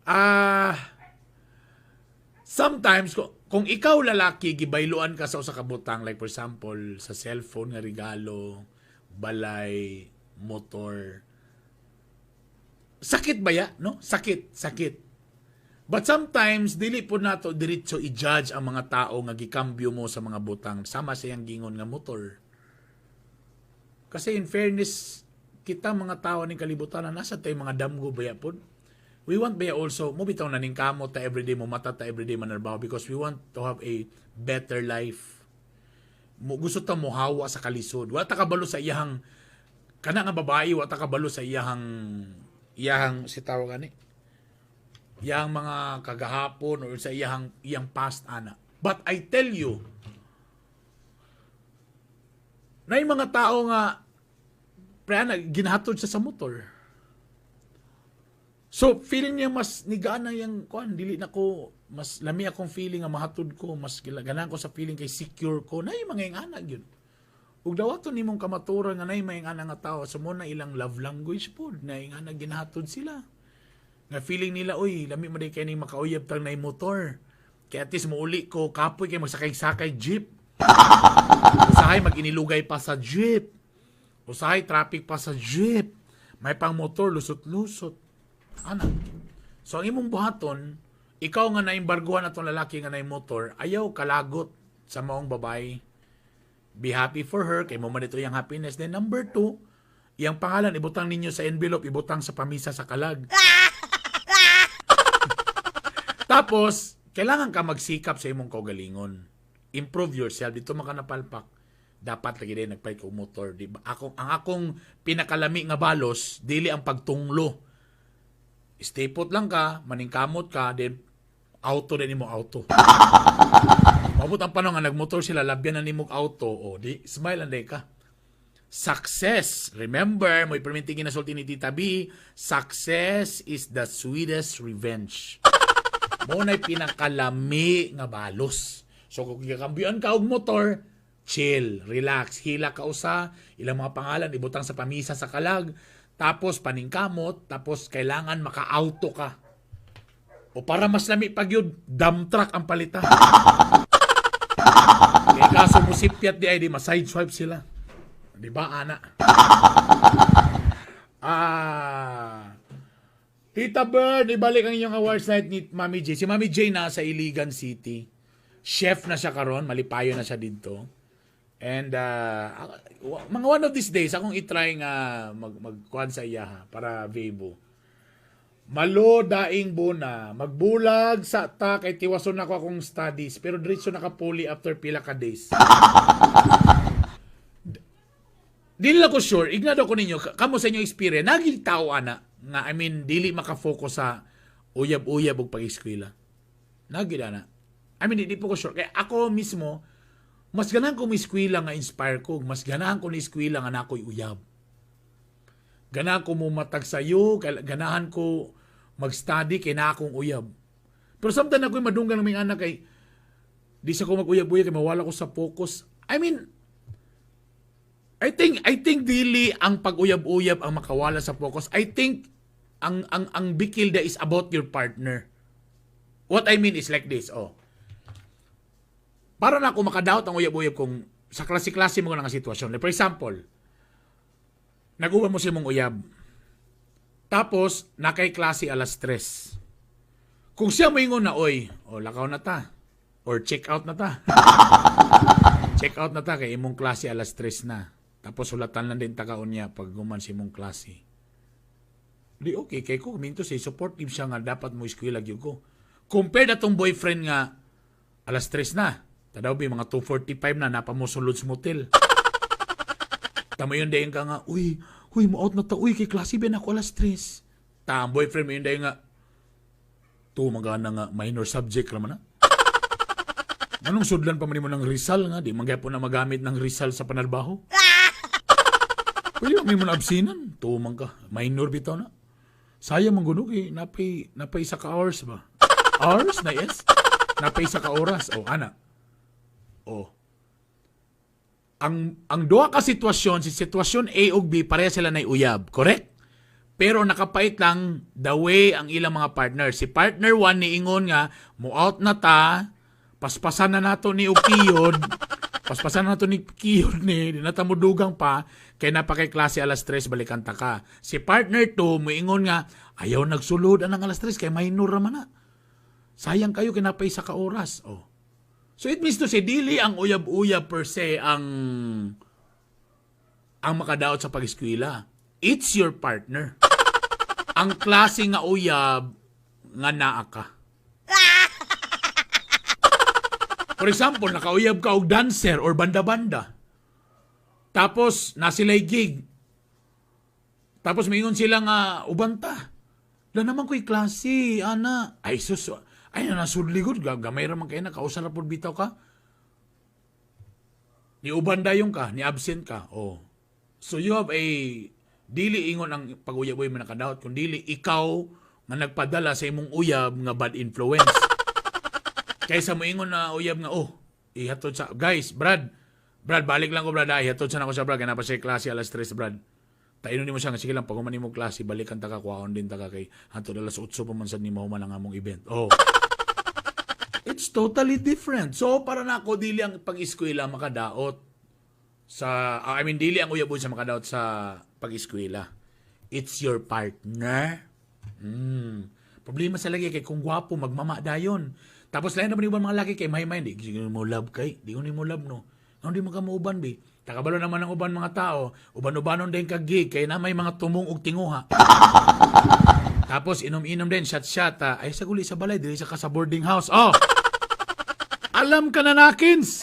Ah, sometimes kung ikaw lalaki gibayluan ka sa usa ka butang, like for example sa cellphone nga regalo, balay, motor. Sakit ba ya, no? Sakit, sakit. But sometimes dili po nato diretso i-judge ang mga tao nga gikambyo mo sa mga butang sama sa iyang gingon nga motor. Kasi in fairness, Kita mga tao ning kalibutan na nasa tay mga damgo baya pod. We want baya also, mo bitaw na ning kamot ta everyday, mo mata ta everyday manarbaho because we want to have a better life. Mo gusto ta mohawa sa kalisod. Wa ta kabalo sa iyahang kana nga babae, wa ta kabalo sa iyahang si tawag ani, iyang mga kagahapon or sa iyang past ana. But I tell you, na yung mga tao nga pre ana ginahatod siya sa motor. So feeling niya mas nigaan na yung kuan, dili na ko mas lami akong feeling nga mahatod ko, mas ganahan ko sa feeling kay secure ko na yung mga ingana gyud. Ug dawaton nimong kamaturan nga nay mga ingana nga tao so mo na ilang love language pod na ingana ginahatod sila. Nga feeling nila, "Uy, lami man kay ning makauyab tang nay motor. Kaya at least muuli ko, kapoy kay magsakay-sakay jeep. Usahay mag-inilugay pa sa jeep. Usahay traffic pa sa jeep. May pang motor, lusot-lusot." Ana. So ang imong buhaton, ikaw nga naimbarguhan atong lalaki nga nay motor, ayaw kalagot sa maong babae. Be happy for her, kay mo man ito yung happiness. Then number two, iyang pangalan, ibutang ninyo sa envelope, ibutang sa pamisa sa kalag. Tapos, kailangan ka magsikap sa imong kaugalingon. Improve yourself. Dito man ka napalpak. Dapat lagi din nagpay ko motor. Di ba? Ako, ang akong pinakalami nga balos, dili ang pagtunglo. Stay put lang ka, maningkamot ka, then auto din imo auto. Maabot ang panahon nga nagmotor sila, labyan na nimog auto, o di smile ang day ka. Success, remember, mo iperminti ginasulti ni Tita B, success is the sweetest revenge. Mo na'y pinakalami nga balos. So kung gikambyoan ka og motor, chill, relax, hila ka usa, ilang mga pangalan ibutang sa pamisa sa kalag, tapos paningkamot, tapos kailangan maka-auto ka. O para mas lami pag yun, dump truck ang palita. Kaya kaso mo sipyat di ay di ma-side swipe sila. Di ba, ana? Ah. Tita Bird, ibalik ang inyong awards night ni Mami J. Si Mami J nasa Iligan City. Chef na siya karon, malipayo na siya dito. And mga one of these days, akong itry nga magkuhan sa iya ha, para Vivo. Malo daing bona, magbulag sa ta kay tiwason ako akong studies pero diretso nakapuli after pila ka days. Dili lang ko sure, ignado ko ninyo, kamo sa inyong experience, naging tao ana nga, I mean, dili makafocus sa uyab-uyab ug pag-eskwela. Nagid ana. I mean, di po ko sure. Kaya ako mismo, mas ganahan ko eskwela nga inspire ko, mas ganahan ko ni eskwela nga nakoy uyab. Ganahan ko mo matag sayo, ganahan ko mag-study kay na akong uyab. Pero sometimes ako'y madunggan ng mga anak kay di sa ko mag-uyab-uyab kay mawala ko sa focus. I mean, I think dili ang pag-uyab-uyab ang makawala sa focus. I think ang bikil da is about your partner. What I mean is like this, oh. Para na ako makadaot ang uyab-uyab kung sa klase-klase mo nga sitwasyon. Like for example, nag-uban mo sa imong uyab. Tapos, nakay klase alas 3. Kung siya moingon na, "Oy, oh, lakaw na ta. Or check out na ta. Check out na ta kay imong klase alas 3 na. Tapos sulatan lang din ta kaunya pag guman sa imong klase." Di okay kay ko minto say supportive siya nga dapat mo eskwela gyud ko. Compare na tong boyfriend nga alas 3 na. Tadaw bi mga 2:45 na napa mo sulod sa motel. Tamo yun dayon ka nga, "Uy, uy, mo out na ta, uy, kay klase ba na ako alas 3." Ta, ang boyfriend mo yun dayon nga, "To, magana nga, minor subject raman na. Anong sudlan pa man nimo ng Rizal nga, di man gyapon na magamit ng Rizal sa panarbaho. Pwede ba may mo na absinan? Tumang ka, minor bitaw na. Sayang man guno kay napay isa ka hours ba? Hours na yes? Napay isa ka oras. O ana. O. Ang duha ka sitwasyon, si sitwasyon A ug B, pareha sila nay uyab, correct? Pero nakapait lang the way ang ilang mga partner. Si partner 1 niingon nga mo out na ta, paspasan na nato ni og kiyod, paspasan na nato ni kiyod ni, di na ta mo dugang pa, kay napakay klase alas 3, balikan ta ka. Si partner 2 moingon nga ayaw nagsulod anang alas 3 kay minor ra man na. Sayang kayo kay napay isa ka oras. Oh. So it means to say dili ang uyab-uyab per se ang makadaot sa pag-eskwela. It's your partner. Ang klase nga uyab nga naa ka. For example, nakauyab ka og dancer or banda-banda. Tapos, na sila'y gig. Tapos, maingon sila nga, "Uban ta." "La naman ko'y klase, ana." Ay, sus, ay, nasudli gud. Gamay ra man kayo, nakausa ra pod bitaw ka. Ni uban dayon ka, ni absent ka. Oh. So you have a dili ingon ang pag-uyab mo nakadaot kun dili ikaw nga nagpadala sa imong uyab nga bad influence. Kaysa mo ingon na uyab nga, "Oh, ihatod sa guys, Brad. Brad, balik lang ko, Brad. Ah, ihatod sa nako sa Brad kay naa pa siya klase alas 3, Brad." Tainon nimo siya nga, "Sige lang, pag human nimo klase, balikan ta ka, kuhaon din ta ka kay hantod alas 8 pa man sad ni mahuman ang among event." Oh. It's totally different. So para nako, dili ang pag-eskwela makadaot sa I mean, dili ang uyab sa makadaot sa pag-eskwela. It's your partner. Problema sa lagi kay kung gwapo, magmama dayon. Tapos lain naman ibang mga laki kay may may di mo love kay, di ko nimo love, no. Nga di mo ka muuban bi. Takabalo naman ang uban mga tao, uban-ubanon din kag gig kay na may mga tumong og tinguha. Tapos inom-inom din, shot-shot. Ah. Ay sa guli sa balay, dili sa ka sa boarding house. Oh. Alam ka na nakins.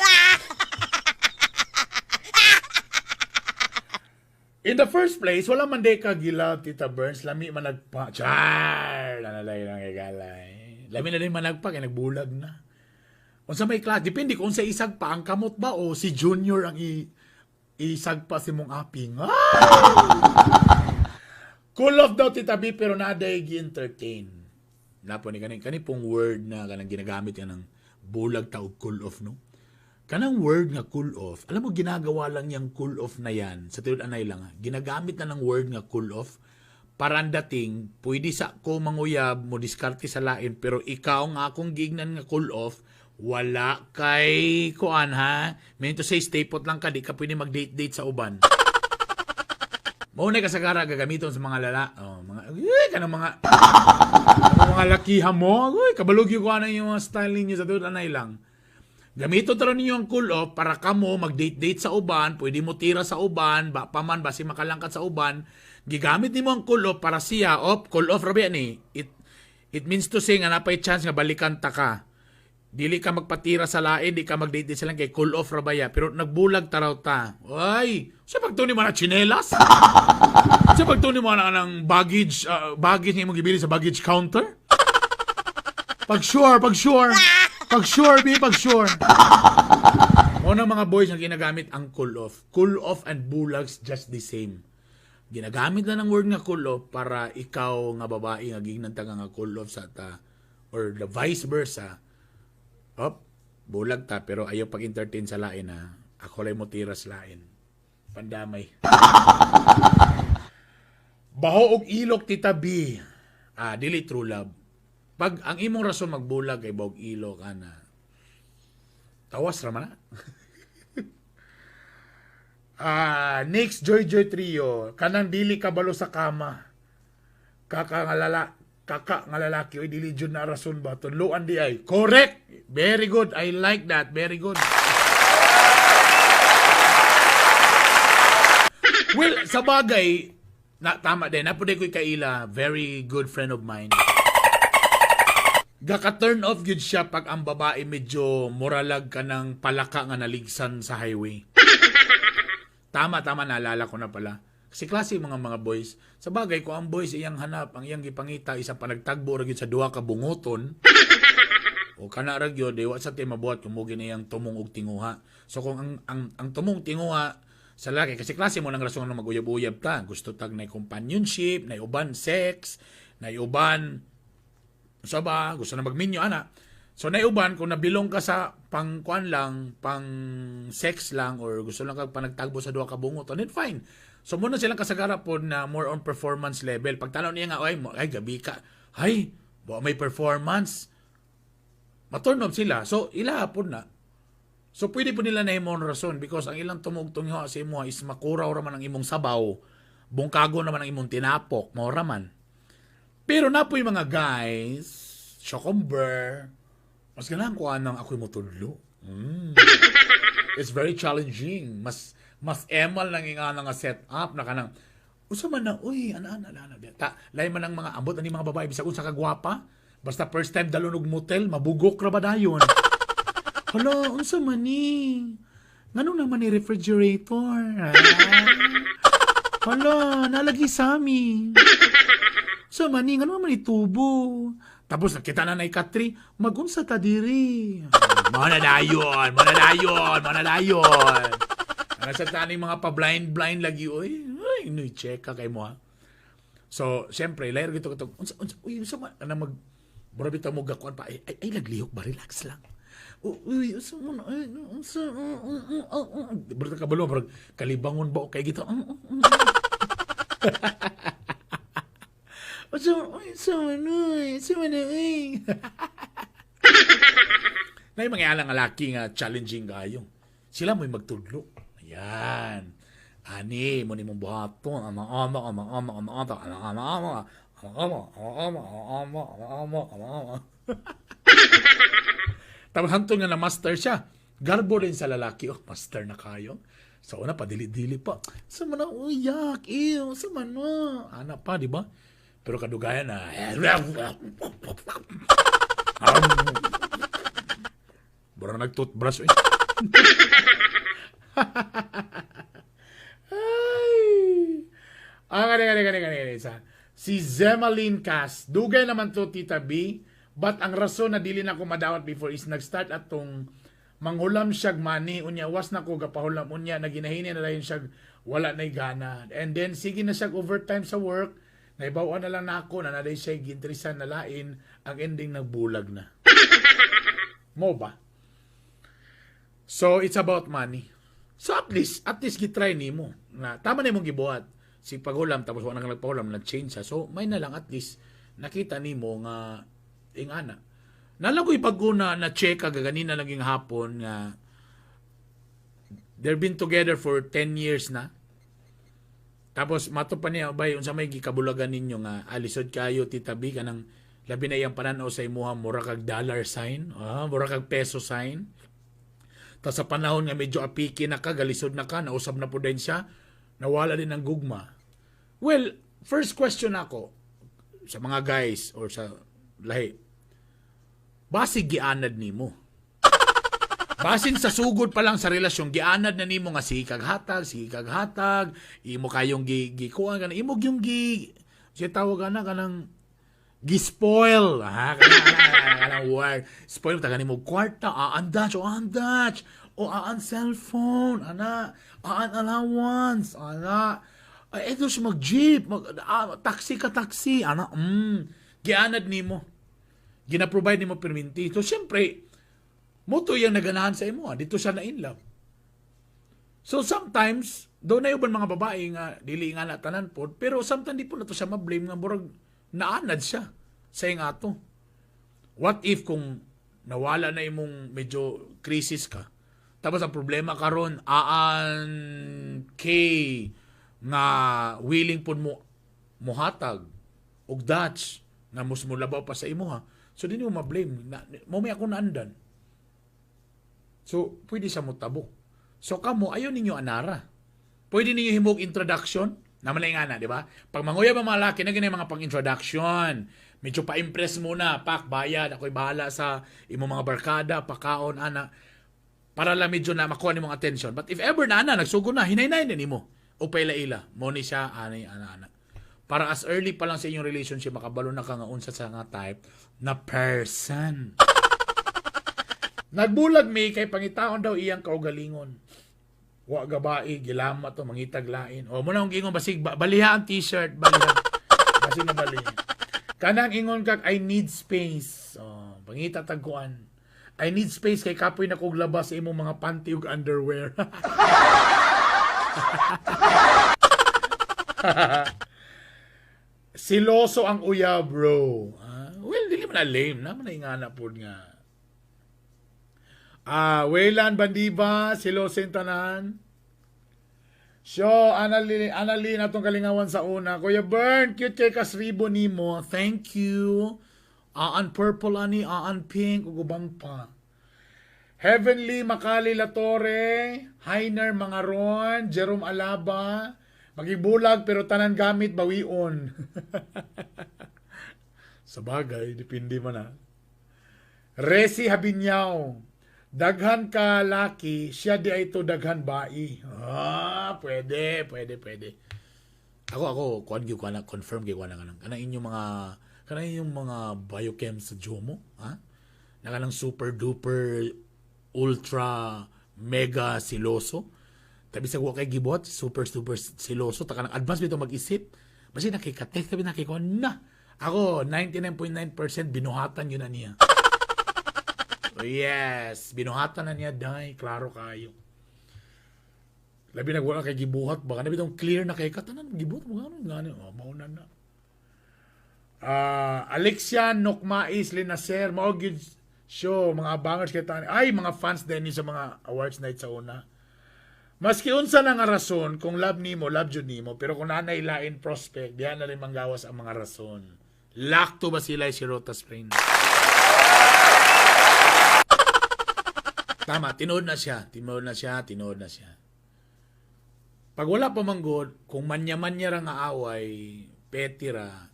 In the first place, wala man day ka gila, Tita Burns. Lami man nagpa. Char! Nanalay nang igalay. Lami na din managpa, kaya nagbulag na. Unsa may class, depende kung sa isag pa ang kamot ba o si Junior ang isagpa si mong aping. Ah! Cool off daw, Tita B, pero naday gi-entertain. Napo ni kani kani pong word na kanang ginagamit yan ng bulag ta og cool off, no? Kanang word nga cool off, alam mo, ginagawa lang yung cool off na yan, sa tinud anay lang, ha, ginagamit na ng word nga cool off para ang dating, pwede sa ko manguyab, mo diskarte sa lain, pero ikaw nga akong gignan nga cool off, wala kay kuan ha. Meaning to say, stay put lang ka, di ka pwede mag-date-date sa uban. Mao na kasagara gagamiton sa mga lala. Oh, mga eh, kanang mga lakiha mo. Uy, kabalog yung kuan yung mga style ninyo sa tinud anay lang. Gamito taro ninyo ang cool off para kamo mag-date-date sa uban, pwede mo tira sa uban, ba pa man basi makalangkat sa uban. Gigamit nimo ang cool off para siya, op, cool off ra ba ni? It means to say nga napay chance nga balikan ta ka. Dili ka magpatira sa lain, di ka mag-date sa lain kay cool off ra ba ya. Pero nagbulag taraw ta. Ay, sa pagtuni mo na chinelas? Sa pagtuni mo na ng baggage nga imong gibili sa baggage counter? Pag sure, pag sure. Pag sure, be, pag sure. Mao na mga boys ang ginagamit ang cool off. Cool off and bulags just the same. Ginagamit na ng word nga cool off para ikaw nga babae nga gignan ta nga cool off sa ta or the vice versa. Op, bulag ta pero ayaw pag-entertain sa lain ha. Ako lang mo tira sa lain. Pandamay. Baho og ilok, Tita B. Ah, dili true love. Pag ang imong rason magbulag kay bahog ilok ana. Tawas ra man na. Ah, next, Joy Joy Trio, kanang dili kabalo sa kama. Kaka nga lala, kaka nga lalaki oy, dili jud na rason ba, tunluan di ay. Correct. Very good. I like that. Very good. Well, sa bagay, na tama din. Napuday ko'y kaila, very good friend of mine. Gaka-turn off gyud siya pag ang babae medyo moralag ka ng palaka nga naligsan sa highway. Tama, tama, naalala ko na pala. Kasi klase mga boys. Sa bagay, kung ang boys iyang hanap, ang iyang gipangita, isa panagtagbo ra gyud sa duha ka bunguton, o kana ra gyud, di wa sa ti mabuhat kung mo gini iyang tumong og tinguha. So kung ang tumong tinguha sa laki, kasi klase mo ng rason nga maguyab-uyab ta, gusto tag na companionship, na uban sex, na uban sa ba, gusto na magminyo ana. So naiuban kung nabilong ka sa pang kuan lang, pang sex lang or gusto lang kag panagtagbo sa duha ka bungot, then fine. So muna silang kasagara po na more on performance level. Pag tanaw niya nga, ay, ay gabi ka. Ay, wa may performance. Ma-turn off sila. So ila po na. So pwede po nila na imong rason because ang ilang tumugtong sa imo is makuraw ra man ang imong sabaw. Bungkago naman ang imong tinapok, mao ra man. Pero na po yung mga guys, chokomber, mas ganahan ko anang ako'y motudlo. It's very challenging. Mas emal lang yung nga setup na kanang Usa man na, uy, ana, ana, ana, ana. Ta, lain man ang mga, ambot ani mga babae, bisag unsa ka gwapa, basta first time dalon og motel, mabugok ra ba dayon? Hala, unsa man ni? Ngano naman ni refrigerator? Ah. Hala, nalagi sami. Unsa man ni, ngano naman ni tubo? Tapos nakita na na ikatri, magunsa ta diri. Mo na dayon, mo na dayon, mo na dayon. Ano sa taning mga pa-blind-blind lagi, uy, ay, nuy, check ka kay mo ha. So, siyempre, layar gito kato, unsa, unsa, uy, unsa man, ana mag, mura bitaw mo gakuan pa, ay, ay, ay, naglihok ba, relax lang. Uy, unsa man, ay, unsa, Bro, kabalo, bro, kalibangon ba o kay gito, Unsa man, uy, unsa man, uy, unsa man, uy. Na yung mga alang laki nga challenging kayo. Sila mo'y magtudlo. Ayan. Ani, mo ni mong buhaton. Ama, ama, ama, ama, ama, ama, ama, ama, ama, ama, ama, ama, ama, ama, ama, ama. Tapos hantong nga na master siya. Garbo rin sa lalaki. Oh, master na kayo. Sa una, padili-dili pa. Sa man na, uyak, ew, sa man na. Ana pa, di ba? Pero kadugayan na. Bura nag-toothbrush. Eh. Ay! Ah, gani, gani, gani, gani, gani, isa. Si Zemaline Cass. Dugay naman to, Tita B. But ang rason na dili na ako madawat before is nag-start atong manghulam siyag money. Unya, was na ko gapahulam. Unya, naginahini na rin siyag wala na'y gana. And then, sige na siyag overtime sa work. Naibawan na lang na ako na naday siya gintrisan na lain. Ang ending, nagbulag na. Mo ba? So, it's about money. So, at least gitry nimo. Na, tama na imong gibuhat. Si paghulam, tapos wala nang nagpahulam, nag-change siya. So, may na lang at least nakita nimo nga ingana. Nalang ko ibago na na-check ka gaganina naging hapon nga they've been together for 10 years na. Tapos mato pa niya bay unsa may gikabulagan ninyo nga alisod kayo, Tita B, kanang labi na iyang pananaw sa imuha mura kag dollar sign, ah, mura kag peso sign. Ta sa panahon nga medyo apiki na ka, galisod na ka, nausab na po din siya, nawala din ang gugma. Well, first question ako sa mga guys or sa lahi, basig gianad nimo. Basin sa sugod pa lang sa relasyon, gianad na nimo nga sige kag hatag, imo kayong gi gikuan kana imo yung gi siya tawag ana kanang gi-spoil, ha, kanang kanang word spoil ta nimo kwarta, aan dash o aan dash o aan cellphone ana, aan allowance ana, ay ito siya mag jeep, mag taxi ka taxi ana, gianad nimo, gina-provide nimo perminti. So syempre mo to yung naganahan sa imo, dito siya na in love. So sometimes, do na uban mga babae nga dili nga na tanan pod, pero sometimes di po na to siya ma-blame nga murag naanad siya sa iyang ato. What if kung nawala na imong medyo crisis ka, tapos ang problema karon aan K nga willing pod mo muhatag og Dutch nga mus mulabaw pa sa imuha. So di mo ma-blame. Na, mo may ako naandan. So, pwede siya motabok. So, kamo, ayaw ninyo anara. Pwede ninyo himog introduction. Naman na yung ana, di ba? Pag manguyab ang mga laki, na ganyan mga pang-introduction. Medyo pa-impress muna. Pak, bayad. Ako'y bahala sa imong mga barkada, pakaon, ana. Para lang medyo na makuha nimong attention. But if ever na ana, nagsugo na, hinay-hinay na nimo. O paila-ila. Mo ni siya, ani, ana, ana. Para as early pa lang sa inyong relationship, makabalo na ka nga unsa sa nga type na person. Nagbulag mi kay pangitaon daw iyang kaugalingon. Wa gabai, gilama to mangitag lain. O mo na akong giingon basig baliha ang t-shirt, baliha. Basig na baliha. Kanang ingon kag "I need space." Oh, pangita tagkuan. "I need space kay kapoy na kog labas sa imong mga panty ug underwear." Siloso ang uya, bro. Ah, well, dili man na lame. Naman na ingana pod nga. Ah, Wayland Bandiba, siloso yung tanan. Syo, Annalyn, Annalyn, atong kalingawan sa una. Kuya Bern, cute kay kasribo nimo. Thank you. Aan purple ani, aan pink, ug uban pa. Heavenly Makali Latore, Heiner Mangaron, Jerome Alaba. Magibulag pero tanan gamit bawion. Sa bagay, depende man na. Resi Habinyaw. Daghan ka laki, siya di ay to daghan bai. Ah, pwede, pwede, pwede. Ako, kuan gyud ko na, confirm gyud ko na kanang inyong mga biochem sa Jomo, ha? Na kanang super duper ultra mega siloso. Tabi sa wa kay gibuhat, super super siloso, ta kanang advance bitaw mag-isip. Basta nakikatext, tabi nakikuan na. Ako, 99.9% binuhatan yun na niya. Oh, yes, binuhatan na niya, day, klaro kayo. Labi nag wala kay gibuhat ba? Kana bitong clear na kay katanan gibuhat mo ngano ngano. Oh, mauna na. Ah, Alexia Nokmais Linacer, mao gyud show mga abangers kay tani. Ay, mga fans din ni sa mga awards night sa una. Maski unsa na nga rason, kung love nimo, love jud nimo, pero kung nanay lain prospect, diha na rin manggawas ang mga rason. Lakto ba sila si Rota Spain? Tama, tinuod na siya. Tinuod na siya, tinuod na siya. Pag wala pa manggod, kung manya-manya ra nga away, petty ra,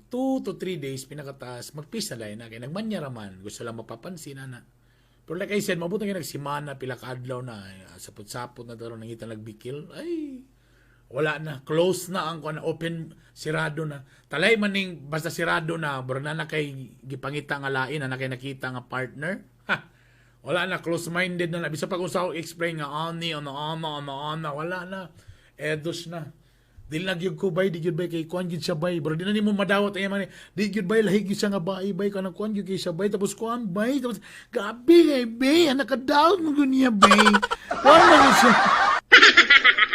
2 to 3 days, pinakataas, mag-peace na lang na. Kaya nagmanya ra man, gusto lang mapapansin, ana. Pero like I said, mabuti nga nagsimana, pila ka adlaw na, eh, sapot-sapot na daw nangita nagbikil, ay, wala na. Close na ang kuan, open, sirado na. Talay man ning, basta sirado na, bro na na kay gipangita nga lain, na na kay nakita nga partner. Ha, wala na, close-minded na na. Bisa pag usa ko explain nga, ani, ano, ano, ano, ano, wala na. Edos na. Dili na gyud ko bay, di gyud bay kay kuan gyud siya bay. Bro, di na nimo madawat ay man. Di gyud bay lahi gyud siya nga bay bay kanang kuan gyud kay siya bay tapos kuan bay tapos gabi kay bay nakadawat mo gyud niya bay. Kuan man gyud siya.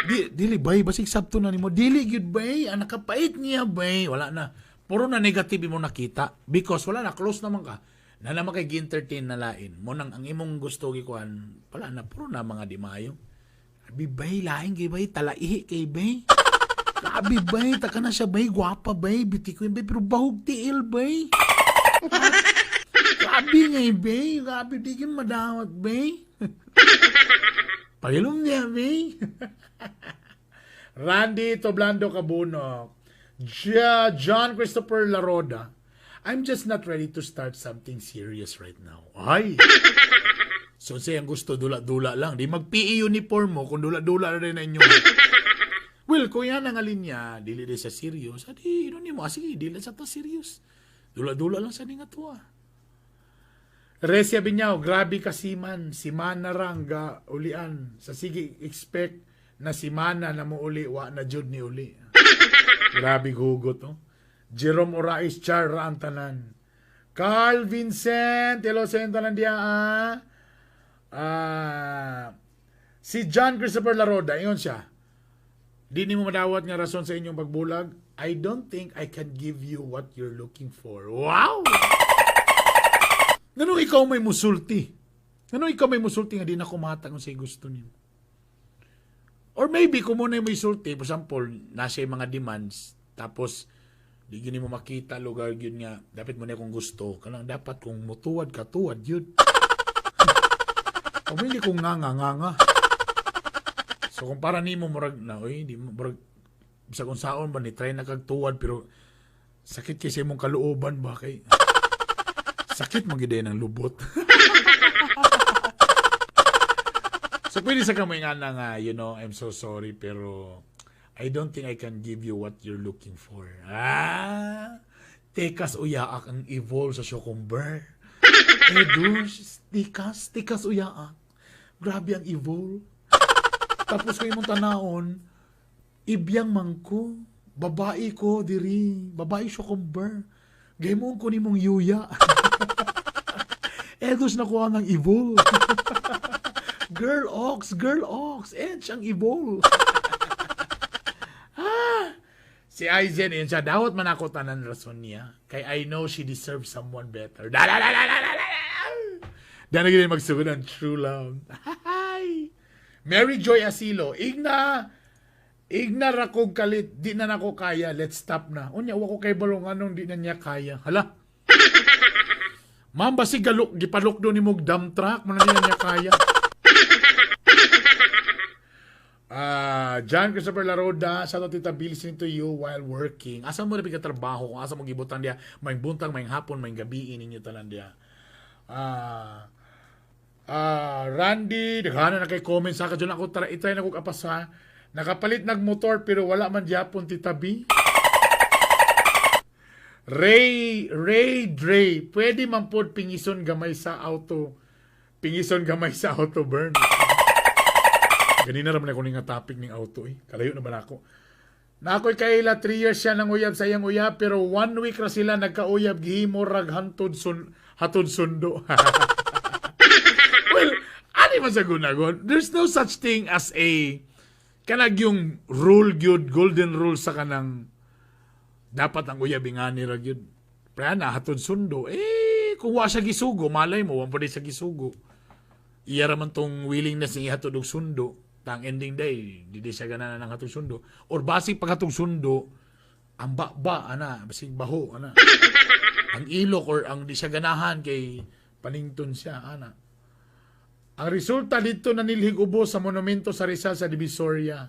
Di dili bay basig sabto na nimo. Dili gyud bay, ang nakapait niya bay. Wala na. Puro na negative mo nakita because wala na, close naman ka. Na naman kay gi-entertain na lain. Mo nang ang imong gusto gikuan, wala na, puro na mga di maayo. Abi bay, lain kay bay, talaihi kay bay. Grabe bay, taka na siya bay, gwapa bay, biti ko yun bay, pero bahog tiil bay. Grabe nga eh, bay, grabe di kin madawat bay. Pagilom niya bay. Randy Toblando Cabunok. John Christopher Laroda. I'm just not ready to start something serious right now. Ay! So, siya ang gusto, dula-dula lang. Di mag-PE uniform mo kung dula-dula na rin na inyo. Well, kung yan ang alin niya, dili di sa serious, adi, ino nimo, ah, sige, dili sa ta serious. Dula-dula lang sa nga tuwa. Resia Binyaw, grabe ka siman, si Mana rang ga ulian. Sa sige expect na si Mana na mo uli, wa na jud ni uli. Grabe gugot, oh. Jerome Orais, Char ra ang tanan. Carl Vincent, hello sa inyo tanan diya, ah. Ah, si John Christopher Laroda, ingon siya. Di nimo madawat nga rason sa inyong pagbulag. I don't think I can give you what you're looking for. Wow! Ngano ikaw may musulti? Ngano ikaw may musulti nga di na kumata kung sa'y gusto nimo? Or maybe kung muna may sulti, for example, nasa yung mga demands, tapos di gyud mo makita lugar gyud nga dapat mo na kung gusto kanang dapat kung mutuwad ka tuwad yun. Kung hindi kung nga nga nga nga. So kung para nimo murag na oy di mo murag sa kung saon ba ni try na kag tuwad pero sakit kay sa imong kalooban ba kay sakit mo gid ng lubot. So pwede sa kamay nga na nga, I'm so sorry pero I don't think I can give you what you're looking for. Ah, tikas uyaak ang evolve sa Shokumber. Eh, dus, tikas, tikas uyaak. Grabe ang evolve. Tapos kung imong tanawon, ibyang man ko, babae ko diri, babae Shokumber. Gaymoon ko nimong yuya. Edos nakuha ng evolve. Girl Ox, Girl Ox, Edge ang evolve. Ah, si Aizen, yun siya, dawat man ako tanan rason niya. Kay I know she deserves someone better. Da da da da da da da da! Dana gini magsugod ang true love. Hi! Mary Joy Asilo, igna, igna ra kog kalit, di na nako kaya, let's stop na. Unya, wa ko kay balong anong di na niya kaya. Hala. Ma'am, basi galok, gipalok do ni mog dump truck, man di na niya kaya. Ah, John Christopher Laroda, shout out, Tita B, listening to you while working. Asa mo na trabaho kung asa mo gibutan diya, may buntag, may hapon, may gabi ninyo tanan diya. Randy, daghana na kay comment sa kadyo ako tara itry na kog apas ha. Nakapalit nag motor pero wala man gyapon, Tita B. Ray Ray Dre, pwede man pod pingison gamay sa auto. Pingison gamay sa auto burn. Ganina raman ako ni nga topic ning auto eh. Kalayo na ba nako? Na ako'y kaila 3 years siya nang uyab sa iyang uyab pero one week ra sila nagkauyab, gihimo rag hantod sun hatod sundo. Well, ani man sa gunagon. There's no such thing as a kanag yung rule gyud, golden rule sa kanang dapat ang uyab ingani ra gyud. Pero na hatod sundo eh kung wa siya gisugo, malay mo wa pa siya gisugo. Iya ra man tong willingness niya ihatod og sundo. Tang ending day, di siya ganahan ng hatod sundo. Or basig paghatog sundo, ang ba ana, basig baho ana. Ang ilok or ang di siya ganahan kay panington siya ana. Ang resulta dito nanilhig ubo sa monumento sa Rizal sa Divisoria.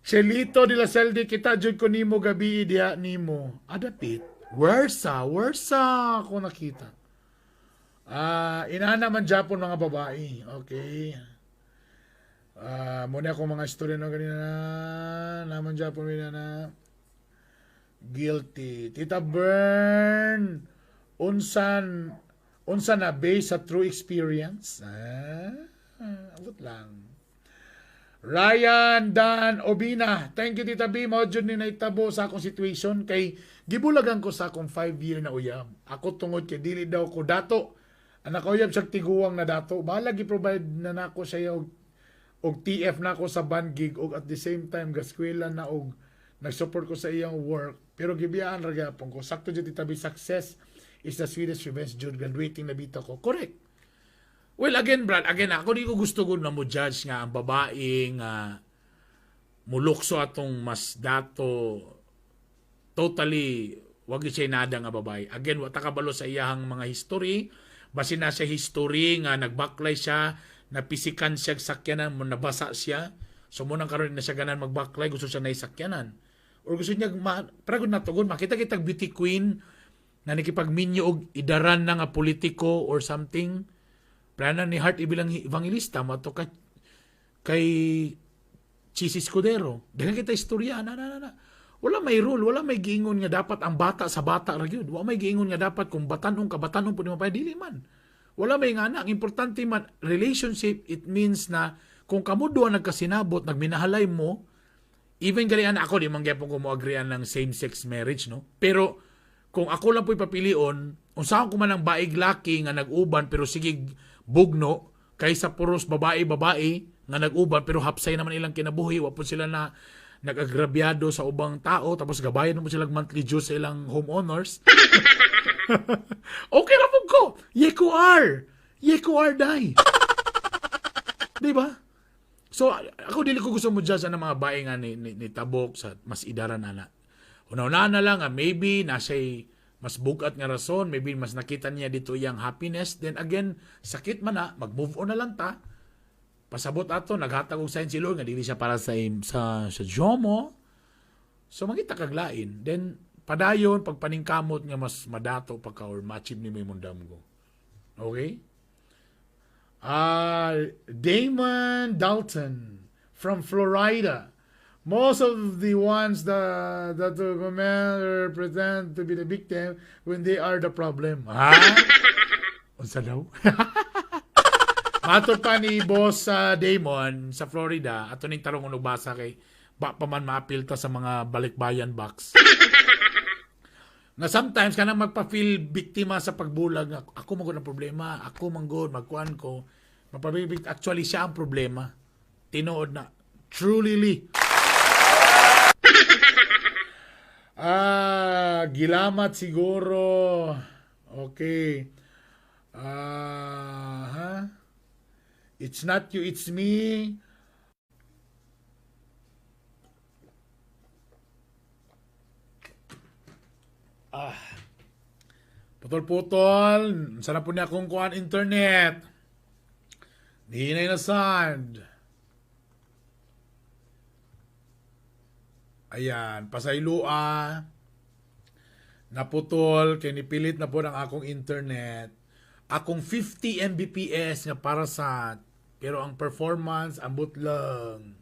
Chelito de la Selde, kita jud ko nimo gabi diha nimo. Adapit. Where sa? Where sa ako nakita? Ah, inana man Japon mga babae. Okay. Ah, muna ako mga istorya no ganina naman Japon na guilty. Tita Bern, unsan unsa na based sa true experience? Ah, abot lang. Ryan Dan Obina. Thank you, Tita B. Mao jud ni naitabo sa akong situation kay gibulagan ko sa akong 5 year na uyab. Ako tungod kay dili daw ko dato. Anak uyab siya tiguang na dato. Bahala gi-provide na nako siya og TF na ako sa band gig og at the same time gaskwela na og nag-support ko sa iyang work, pero gibiyaan ra gyapon ko. Sakto jud, Tita B, success is the sweetest revenge jud, graduating na bitaw ko. Correct. Well, again, Brad, again, ako di ko gusto gud na mo judge nga ang babae nga mulukso atong mas dato, totally wag gyud siya nada nga babae. Again, wa ta kabalo sa iyahang mga history. Basin na siya history nga nagbaklay siya, napisikan siya sakyanan, mo nabasa siya. So mo nang karon na siya ganan magbaklay, gusto siya na sakyanan. Or gusto niya ma, pero gud natugod makita kitag beauty queen na nakipagminyo og idaran na nga politiko or something. Plana ni Heart ibilang Evangelista mato ka kay Chis Escudero. Daghan kita istorya na na na na. Wala may rule, wala may giingon nga dapat ang bata sa bata ra gyud. Wala may giingon nga dapat kung batan-ong ka batan-ong pud mo pa, dili man. Wala may ngana, ang importante man relationship, it means na kung kamo duha nagkasinabot, nagminahalay mo, even gali ana ako di man gyapon ko mo agree ng same-sex marriage, no? Pero kung ako lang po'y papilion, unsaon ko man ang baig laki nga nag-uban pero sige bugno kaysa puros babae babae nga nag-uban pero hapsay naman ilang kinabuhi, wa po sila na nag-agrabyado sa ubang tao, tapos gabayan mo sila monthly dues sa ilang homeowners. Okay ra po ko. Yeko R. Yeko R day. Di ba? So, ako dili ko gusto mo judge ang mga bae nga ni tabok sa mas idaran ana. Una-una na lang, maybe nasa mas bugat nga rason, maybe mas nakita niya dito iyang happiness. Then again, sakit man na, mag-move on na lang ta. Pasabot ato, naghatag og sign si Lord nga dili siya para sa Jomo. So mangita kag lain. Then padayon pagpaningkamot nga mas madato pa ka or ma-achieve nimo imong damgo. Okay? Ah, Damon Dalton from Florida. Most of the ones that the women pretend to be the victim when they are the problem. Ha? Unsa daw? Matod pa ni Boss sa Damon sa Florida, ato ning tarong og basa kay ba pa man maapil ta sa mga balikbayan box. Nga sometimes kanang magpa-feel biktima sa pagbulag nga ako man gud ang problema, ako man gud magkuan ko. Mapabibig, actually siya ang problema. Tinuod na. Truly. Ah, gilamat siguro. Okay. Ah, ha? It's not you, it's me. Ah. Putol-putol. Sana po niya akong kuan internet. Nihinay na sad. Ayan, pasaylua. Naputol, kay nipilit na po ng akong internet. Akong 50 Mbps nga para sa, pero ang performance, ambot lang.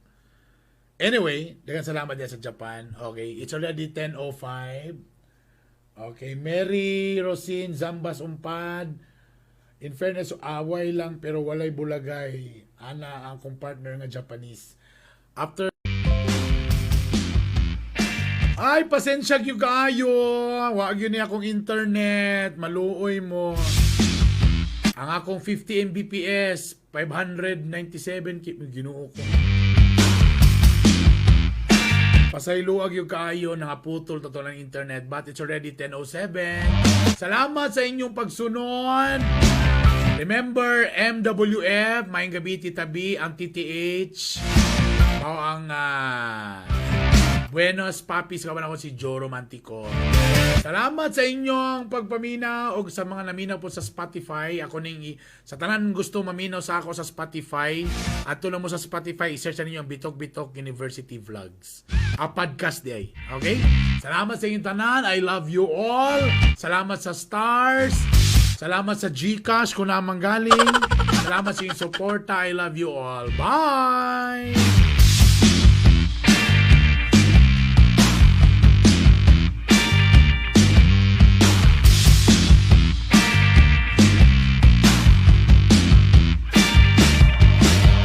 Anyway, daghang salamat diyan sa Japan. Okay, it's already 10:05. Okay, Mary Rosin Zambas Umpad. In fairness, away lang pero walay bulagay. Ana ang akong partner nga Japanese. After. Ay, pasensya gyud kaayo. Wa gyud ni akong internet. Maluoy mo. Ang akong 50 Mbps, 597 Ginoo ko. Pasayloa gyud kaayo, nangaputol to ng internet, but it's already 10:07. Salamat sa inyong pagsunod. Remember MWF, maayong gabi, Tita B, ang TTH. Mao ang Buenos Papis, kawan ako si Joe Romantico. Salamat sa inyong pagpaminaw o sa mga naminaw po sa Spotify. Ako ning sa tanan gusto maminaw sa ako sa Spotify. Adto lang mo sa Spotify, i-search na ninyo ang Bitok Bitok University Vlogs. A podcast di ay. Okay? Salamat sa inyong tanan. I love you all. Salamat sa stars. Salamat sa GCash kung namang galing. Salamat sa inyong suporta. I love you all. Bye!